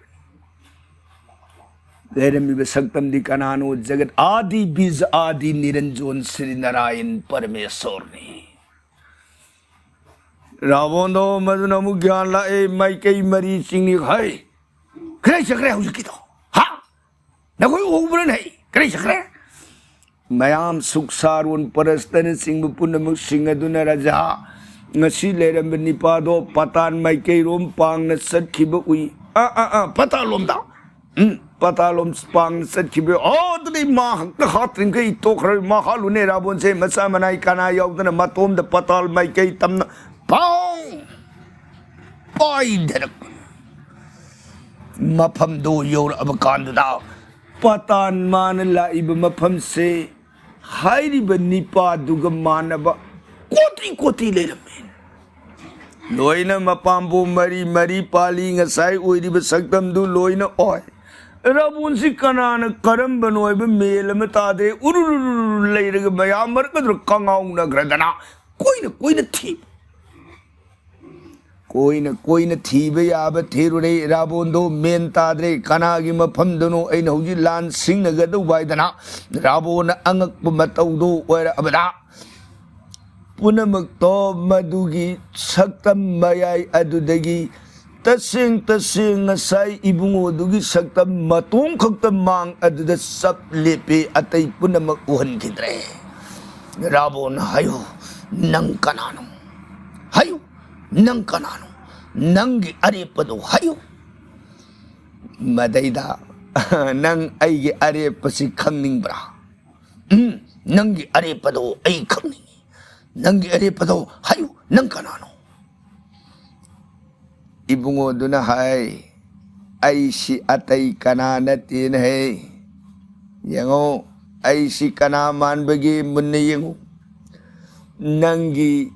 ꯂꯩꯔꯝꯃꯤꯕ ꯁꯛꯇꯝꯗꯤ ꯀꯅꯥꯅꯣ? ꯖꯒꯠ ꯑꯥꯗꯤ ꯕꯤꯖ ꯑꯥꯗꯤ ꯅꯤꯔꯟꯖꯣꯟ ꯁ꯭ꯔꯤ ꯅꯥꯔꯥꯌꯟ ꯄꯔꯃꯦꯁꯣꯔꯅꯤ꯫ ꯔꯥꯕꯣꯟꯗꯣ ꯃꯗꯨꯅ ꯑꯃꯨꯛ ꯒ꯭ꯌꯥꯟ ꯂꯥꯛꯑꯦ, ꯃꯥꯏꯀꯩ ꯃꯔꯤ ꯆꯤꯡꯅꯤ꯫ "ꯍꯩ, ꯀꯗꯥꯏ ꯆꯠꯈ꯭ꯔꯦ ꯍꯧꯖꯤꯛꯀꯤꯗꯣ? ꯍꯥ? ꯅꯈꯣꯏ ꯎꯍꯧꯕ꯭ꯔꯅꯦ? ꯍꯩ, ꯀꯗꯥꯏ ꯆꯠꯈ꯭ꯔꯦ?" ꯃꯌꯥꯝ ꯁꯨꯛ ꯁꯥꯔꯣꯟ ꯄꯔꯁꯇꯅꯆꯤꯡꯕ ꯄꯨꯝꯅꯃꯛꯁꯤꯡ ꯑꯗꯨꯅ, "ꯔꯥꯖꯥ, ꯉꯁꯤ ꯂꯩꯔꯝꯕ ꯅꯤꯄꯥꯗꯣ ꯄꯇꯥꯟ ꯃꯥꯏꯀꯩꯔꯣꯝ ꯄꯥꯡꯅ ꯆꯠꯈꯤꯕ ꯎꯏ꯫" "ꯑꯥ, ꯑꯥ, ꯑꯥ, ꯄꯇꯥꯜꯂꯣꯝꯗ?" "ꯎꯝ, ꯄꯇꯥꯜꯂꯣꯝ ꯄꯥꯡꯅ ꯆꯠꯈꯤꯕ꯫ ꯑꯣ, ꯑꯗꯨꯗꯤ ꯃꯥ ꯍꯛꯇ ꯍꯥꯠꯇ꯭ꯔꯤꯡꯈꯩ ꯇꯣꯛꯈ꯭ꯔꯣꯏ, ꯃꯥ ꯍꯥꯠꯂꯨꯅꯦ꯫" ꯔꯥꯕꯣꯟꯁꯦ ꯃꯆꯥ ꯃꯅꯥꯏ ꯀꯅꯥ ꯌꯥꯎꯗꯅ ꯃꯇꯣꯝꯗ ꯄꯇꯥꯜ ꯃꯥꯏꯀꯩ ꯇꯝꯅ ꯄꯥꯎ ꯄꯥꯏꯊꯔꯛꯄ꯫ ꯃꯐꯝꯗꯨ ꯌꯧꯔꯛꯑꯕ ꯀꯥꯟꯗꯨꯗ, ꯄꯇꯥꯟ ꯃꯥꯅ ꯂꯥꯛꯏꯕ ꯃꯐꯝꯁꯦ ꯍꯥꯏꯔꯤꯕ ꯅꯤꯄꯥꯗꯨꯒ ꯃꯥꯟꯅꯕ ꯀꯣꯇꯤ ꯀꯣꯇꯤ ꯂꯩꯔꯝꯃꯤ꯫ ꯂꯣꯏꯅ ꯃꯄꯥꯝꯕꯣꯝ ꯃꯔꯤ ꯃꯔꯤ ꯄꯥꯜꯂꯤ꯫ ꯉꯁꯥꯏ ꯑꯣꯏꯔꯤꯕ ꯁꯛꯇꯝꯗꯨ ꯂꯣꯏꯅ ꯑꯣꯏ꯫ ꯔꯥꯕꯣꯟꯁꯤ ꯀꯅꯥꯅ ꯀꯔꯝꯕꯅꯣ ꯍꯥꯏꯕ ꯃꯦꯟ ꯑꯃ ꯇꯥꯗꯦ꯫ ꯎꯔꯨꯔꯨꯔꯨ ꯂꯩꯔꯒ ꯃꯌꯥꯝ ꯃꯔꯛ ꯑꯗꯨꯗ ꯀꯉꯥꯎꯅꯈ꯭ꯔꯗꯅ ꯀꯣꯏꯅ ꯀꯣꯏꯅ ꯊꯤꯕ꯫ ꯀꯣꯏꯅ ꯀꯣꯏꯅ ꯊꯤꯕ ꯌꯥꯕ ꯊꯤꯔꯨꯔꯦ꯫ ꯔꯥꯕꯣꯟꯗꯣ ꯃꯦꯟ ꯇꯥꯗ꯭ꯔꯦ꯫ ꯀꯅꯥꯒꯤ ꯃꯐꯝꯗꯅꯣ ꯑꯩꯅ ꯍꯧꯖꯤꯛ ꯂꯥꯟ ꯁꯤꯡꯅꯒꯗꯧꯕ ꯍꯥꯏꯗꯅ ꯔꯥꯕꯣꯟꯅ ꯑꯉꯛꯄ ꯃꯇꯧꯗꯣ ꯑꯣꯏꯔꯛꯑꯕꯗ, ꯄꯨꯝꯅꯃꯛꯇꯣ ꯃꯗꯨꯒꯤ ꯁꯛꯇꯝ ꯃꯌꯥꯏ ꯑꯗꯨꯗꯒꯤ ꯇꯁꯦꯡ ꯇꯁꯦꯡ ꯉꯁꯥꯏ ꯏꯕꯨꯡꯉꯣꯗꯨꯒꯤ ꯁꯛꯇꯝ ꯃꯇꯣꯝ ꯈꯛꯇ ꯃꯥꯡ ꯑꯗꯨꯗ ꯆꯞ ꯂꯦꯞꯄꯤ, ꯑꯇꯩ ꯄꯨꯝꯅꯃꯛ ꯎꯍꯟꯈꯤꯗ꯭ꯔꯦ꯫ ꯔꯥꯕꯣꯟ, "ꯍꯥꯏꯌꯨ, ꯅꯪ ꯀꯅꯥꯅꯣ? ꯍꯥꯏꯌꯨ, ꯅꯪ ꯀꯅꯥꯅꯣ? ꯅꯪꯒꯤ ꯑꯔꯦꯞꯄꯗꯣ ꯍꯥꯏꯌꯨ꯫" ꯃꯗꯩꯗ, "ꯅꯪ ꯑꯩꯒꯤ ꯑꯔꯦꯞꯄꯁꯤ ꯈꯪꯅꯤꯡꯕ꯭ꯔꯥ? ꯎꯝ, ꯅꯪꯒꯤ ꯑꯔꯦꯞꯄꯗꯣ ꯑꯩ ꯈꯪꯅꯤꯡꯉꯤ꯫ ꯅꯪꯒꯤ ꯑꯔꯦꯞꯄꯗꯣ ꯍꯥꯏꯌꯨ, ꯅꯪ ꯀꯅꯥꯅꯣ?" ꯏꯕꯨꯡꯉꯣꯗꯨꯅ ꯍꯥꯏ, "ꯑꯩꯁꯤ ꯑꯇꯩ ꯀꯅꯥ ꯅꯠꯇꯦꯅꯦꯍꯦ꯫ ꯌꯦꯡꯉꯣ, ꯑꯩꯁꯤ ꯀꯅꯥ ꯃꯥꯟꯕꯒꯦ ꯃꯨꯟꯅ ꯌꯦꯡꯉꯨ꯫ ꯅꯪꯒꯤ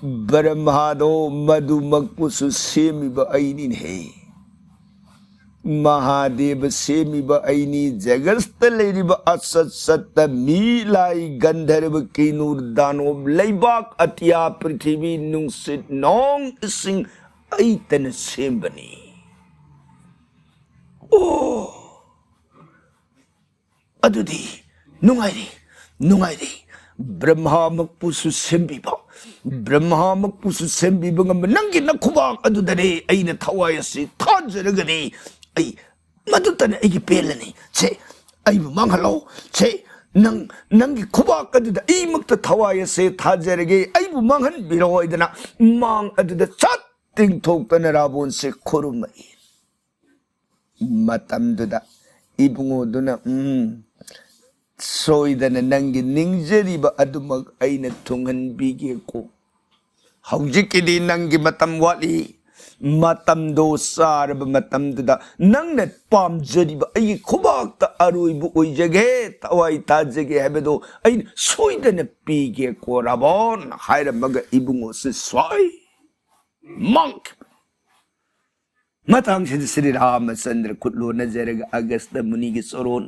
ꯕ꯭ꯔꯍꯃꯥꯗꯣ ꯃꯗꯨꯃꯛꯄꯨꯁꯨ ꯁꯦꯝꯃꯤꯕ ꯑꯩꯅꯤꯅꯦꯍꯦ꯫ ꯃꯍꯥꯗꯦꯕ ꯁꯦꯝꯃꯤꯕ ꯑꯩꯅꯤ, ꯖꯒꯠꯇ ꯂꯩꯔꯤꯕ ꯑꯁꯠ ꯁꯠꯇ ꯃꯤ, ꯂꯥꯏ, ꯒꯟꯙꯔꯕ, ꯀꯤꯅꯨꯔ, ꯗꯥꯅꯣꯕ, ꯂꯩꯕꯥꯛ, ꯑꯇꯤꯌꯥ, ꯄ꯭ꯔꯤꯊꯤꯕꯤ, ꯅꯨꯡꯁꯤꯠ, ꯅꯣꯡ, ꯏꯁꯤꯡ, ꯑꯩꯇꯅ ꯁꯦꯝꯕꯅꯤ꯫" ꯑꯣ, ꯑꯗꯨꯗꯤ ꯅꯨꯡꯉꯥꯏꯔꯦ, ꯅꯨꯡꯉꯥꯏꯔꯦ꯫ ꯕ꯭ꯔꯍꯃꯥꯃꯛꯄꯨꯁꯨ ꯁꯦꯝꯕꯤꯕ, ꯕ꯭ꯔꯍꯃꯥꯃꯛꯄꯨꯁꯨ ꯁꯦꯝꯕꯤꯕ ꯉꯝꯕ ꯅꯪꯒꯤ ꯅꯈꯨꯕꯥꯛ ꯑꯗꯨꯗꯅꯦ ꯑꯩꯅ ꯊꯋꯥꯏ ꯑꯁꯤ ꯊꯥꯖꯔꯒꯗꯤ ꯑꯩ ꯃꯗꯨꯇꯅ ꯑꯩꯒꯤ ꯄꯦꯜꯂꯅꯤ꯫ ꯁꯦ, ꯑꯩꯕꯨ ꯃꯥꯡꯍꯜꯂꯣ꯫ ꯁꯦ, ꯅꯪ, ꯅꯪꯒꯤ ꯈꯨꯕꯥꯛ ꯑꯗꯨꯗ ꯑꯩꯃꯛꯇ ꯊꯋꯥꯏ ꯑꯁꯦ ꯊꯥꯖꯔꯒꯦ, ꯑꯩꯕꯨ ꯃꯥꯡꯍꯟꯕꯤꯔꯣ ꯍꯥꯏꯗꯅ ꯃꯥꯡ ꯑꯗꯨꯗ ꯆꯠ ꯇꯤꯡꯊꯣꯛꯇꯅ ꯔꯥꯕꯣꯟꯁꯦ ꯈꯨꯔꯨꯝꯃꯛꯏ꯫ ꯃꯇꯝꯗꯨꯗ ꯏꯕꯨꯡꯉꯣꯗꯨꯅ, "ꯎꯝ, ꯁꯣꯏꯗꯅ ꯅꯪꯒꯤ ꯅꯤꯡꯖꯔꯤꯕ ꯑꯗꯨꯃꯛ ꯑꯩꯅ ꯊꯨꯡꯍꯟꯕꯤꯒꯦꯀꯣ꯫ ꯍꯧꯖꯤꯛꯀꯤꯗꯤ ꯅꯪꯒꯤ ꯃꯇꯝ ꯋꯥꯠꯂꯤ꯫ ꯃꯇꯝꯗꯣ ꯆꯥꯔꯕ ꯃꯇꯝꯗꯨꯗ ꯅꯪꯅ ꯄꯥꯝꯖꯔꯤꯕ ꯑꯩꯒꯤ ꯈꯨꯕꯥꯛꯇ ꯑꯔꯣꯏꯕ ꯑꯣꯏꯖꯒꯦ, ꯊꯋꯥꯏ ꯊꯥꯖꯒꯦ ꯍꯥꯏꯕꯗꯣ ꯑꯩꯅ ꯁꯣꯏꯗꯅ ꯄꯤꯒꯦꯀꯣ ꯔꯥꯕꯣꯟ" ꯍꯥꯏꯔꯝꯃꯒ ꯏꯕꯨꯡꯉꯣꯁꯦ ꯁ꯭ꯋꯥꯏ ꯃꯥꯡꯈꯤꯕꯅꯤ꯫ ꯃꯇꯥꯡꯁꯤꯗ ꯁ꯭ꯔꯤ ꯔꯥꯃꯆꯟꯗ꯭ꯔ ꯈꯨꯠ ꯂꯣꯟꯅꯖꯔꯒ ꯑꯒꯁꯇ ꯃꯨꯅꯤꯒꯤ ꯆꯣꯔꯣꯟ,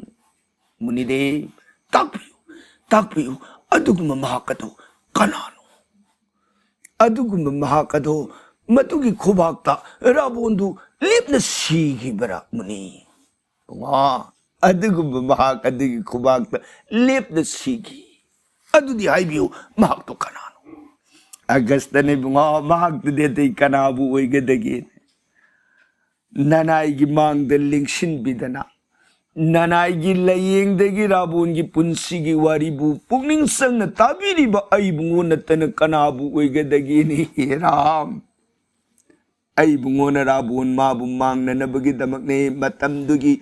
"ꯃꯨꯅꯤꯗꯦꯕ, ꯇꯥꯛꯄꯤꯌꯨ, ꯇꯥꯛꯄꯤꯌꯨ, ꯑꯗꯨꯒꯨꯝꯕ ꯃꯍꯥꯛ ꯑꯗꯨ ꯀꯅꯥꯅꯣ? ꯑꯗꯨꯒꯨꯝꯕ ꯃꯍꯥꯛ ꯑꯗꯨ ꯃꯗꯨꯒꯤ ꯈꯨꯕꯥꯛꯇ ꯔꯥꯕꯣꯟꯗꯨ ꯂꯦꯞꯅ ꯁꯤꯈꯤꯕꯔꯥ, ꯃꯨꯅꯤ?" "ꯏꯕꯨꯡꯉꯣ, ꯑꯗꯨꯒꯨꯝꯕ ꯃꯍꯥꯛ ꯑꯗꯨꯒꯤ ꯈꯨꯕꯥꯛꯇ ꯂꯦꯞꯅ ꯁꯤꯈꯤ꯫ ꯑꯗꯨꯗꯤ ꯍꯥꯏꯕꯤꯌꯨ, ꯃꯍꯥꯛꯇꯣ ꯀꯅꯥꯅꯣ?" ꯑꯒꯁꯇꯅ, "ꯏꯕꯨꯡꯉꯣ, ꯃꯍꯥꯛꯇꯨꯗꯤ ꯑꯇꯩ ꯀꯅꯥꯕꯨ ꯑꯣꯏꯒꯗꯒꯦ? ꯅꯅꯥꯏꯒꯤ ꯃꯥꯡꯗ ꯂꯦꯡꯁꯤꯟꯕꯤꯗꯅ, ꯅꯅꯥꯏꯒꯤ ꯂꯥꯏꯌꯦꯡꯗꯒꯤ ꯔꯥꯕꯣꯟꯒꯤ ꯄꯨꯟꯁꯤꯒꯤ ꯋꯥꯔꯤꯕꯨ ꯄꯨꯛꯅꯤꯡ ꯆꯪꯅ ꯇꯥꯕꯤꯔꯤꯕ ꯑꯩꯕꯨꯡꯉꯣ ꯅꯠꯇꯅ ꯀꯅꯥꯕꯨ ꯑꯣꯏꯒꯗꯒꯦꯅꯦ, ꯍꯦ ꯔꯥꯝ? ꯑꯩꯕꯨꯡꯉꯣꯅ ꯔꯥꯕꯣꯟ ꯃꯥꯕꯨ ꯃꯥꯡꯅꯅꯕꯒꯤꯗꯃꯛꯅꯦ, ꯃꯇꯝꯗꯨꯒꯤ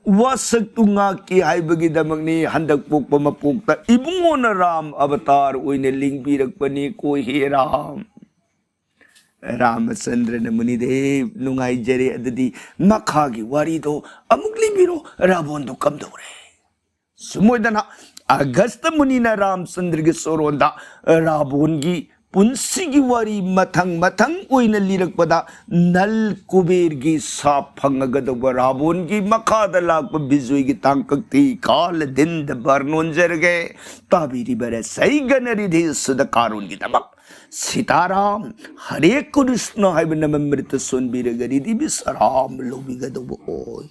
ꯋꯥꯁꯛꯇꯨ ꯉꯥꯛꯀꯦ ꯍꯥꯏꯕꯒꯤꯗꯃꯛꯅꯤ ꯍꯟꯗꯛ ꯄꯣꯛꯄ ꯃꯄꯣꯛꯇ ꯏꯕꯨꯡꯉꯣꯅ ꯔꯥꯝ ꯑꯕꯇꯥꯔ ꯑꯣꯏꯅ ꯂꯤꯡꯕꯤꯔꯛꯄꯅꯤ ꯀꯣ, ꯍꯦ ꯔꯥꯝ꯫ ꯔꯥꯃꯆꯟꯗ꯭ꯔꯅ ꯃꯨꯅꯤꯗꯦꯕ, ꯅꯨꯡꯉꯥꯏꯖꯔꯦ꯫ ꯑꯗꯨꯗꯤ ꯃꯈꯥꯒꯤ ꯋꯥꯔꯤꯗꯣ ꯑꯃꯨꯛ ꯂꯤꯕꯤꯔꯣ, ꯔꯥꯕꯣꯟꯗꯣ ꯀꯝꯗꯧꯔꯦ? ꯁꯨꯝ ꯑꯣꯏꯗꯅ ꯑꯒꯁꯇ ꯃꯨꯅꯤꯅ ꯔꯥꯃꯆꯟꯗ꯭ꯔꯒꯤ ꯁꯣꯔꯣꯟꯗ ꯔꯥꯕꯣꯟꯒꯤ ꯄꯨꯟꯁꯤꯒꯤ ꯋꯥꯔꯤ ꯃꯊꯪ ꯃꯊꯪ ꯑꯣꯏꯅ ꯂꯤꯔꯛꯄꯗ, ꯅꯜ ꯀꯨꯕꯦꯔꯒꯤ ꯁꯥꯞ ꯐꯪꯉꯒꯗꯧꯕ ꯔꯥꯕꯣꯟꯒꯤ ꯃꯈꯥꯗ ꯂꯥꯛꯄ ꯕꯤꯖꯣꯏꯒꯤ ꯇꯥꯡꯀꯛꯇꯤ ꯀꯥꯂꯗꯤꯟꯗ ꯕꯔꯅꯣꯟꯖꯔꯒꯦ꯫ ꯇꯥꯕꯤꯔꯤꯕ ꯔꯁꯩꯒꯅ ꯔꯤꯙꯤ ꯁꯨꯗ ꯀꯥꯔꯣꯟꯒꯤꯗꯃꯛ ꯁꯤꯇꯥꯔꯥꯝ, ꯍꯔꯦ ꯀ꯭ꯔꯤꯁꯅ ꯍꯥꯏꯕ ꯅꯃꯃ꯭ꯔꯤꯇ ꯁꯣꯟꯕꯤꯔꯒ ꯔꯤꯙꯤꯕꯤ ꯁꯔꯥꯝ ꯂꯧꯕꯤꯒꯗꯧꯕ ꯑꯣꯏ꯫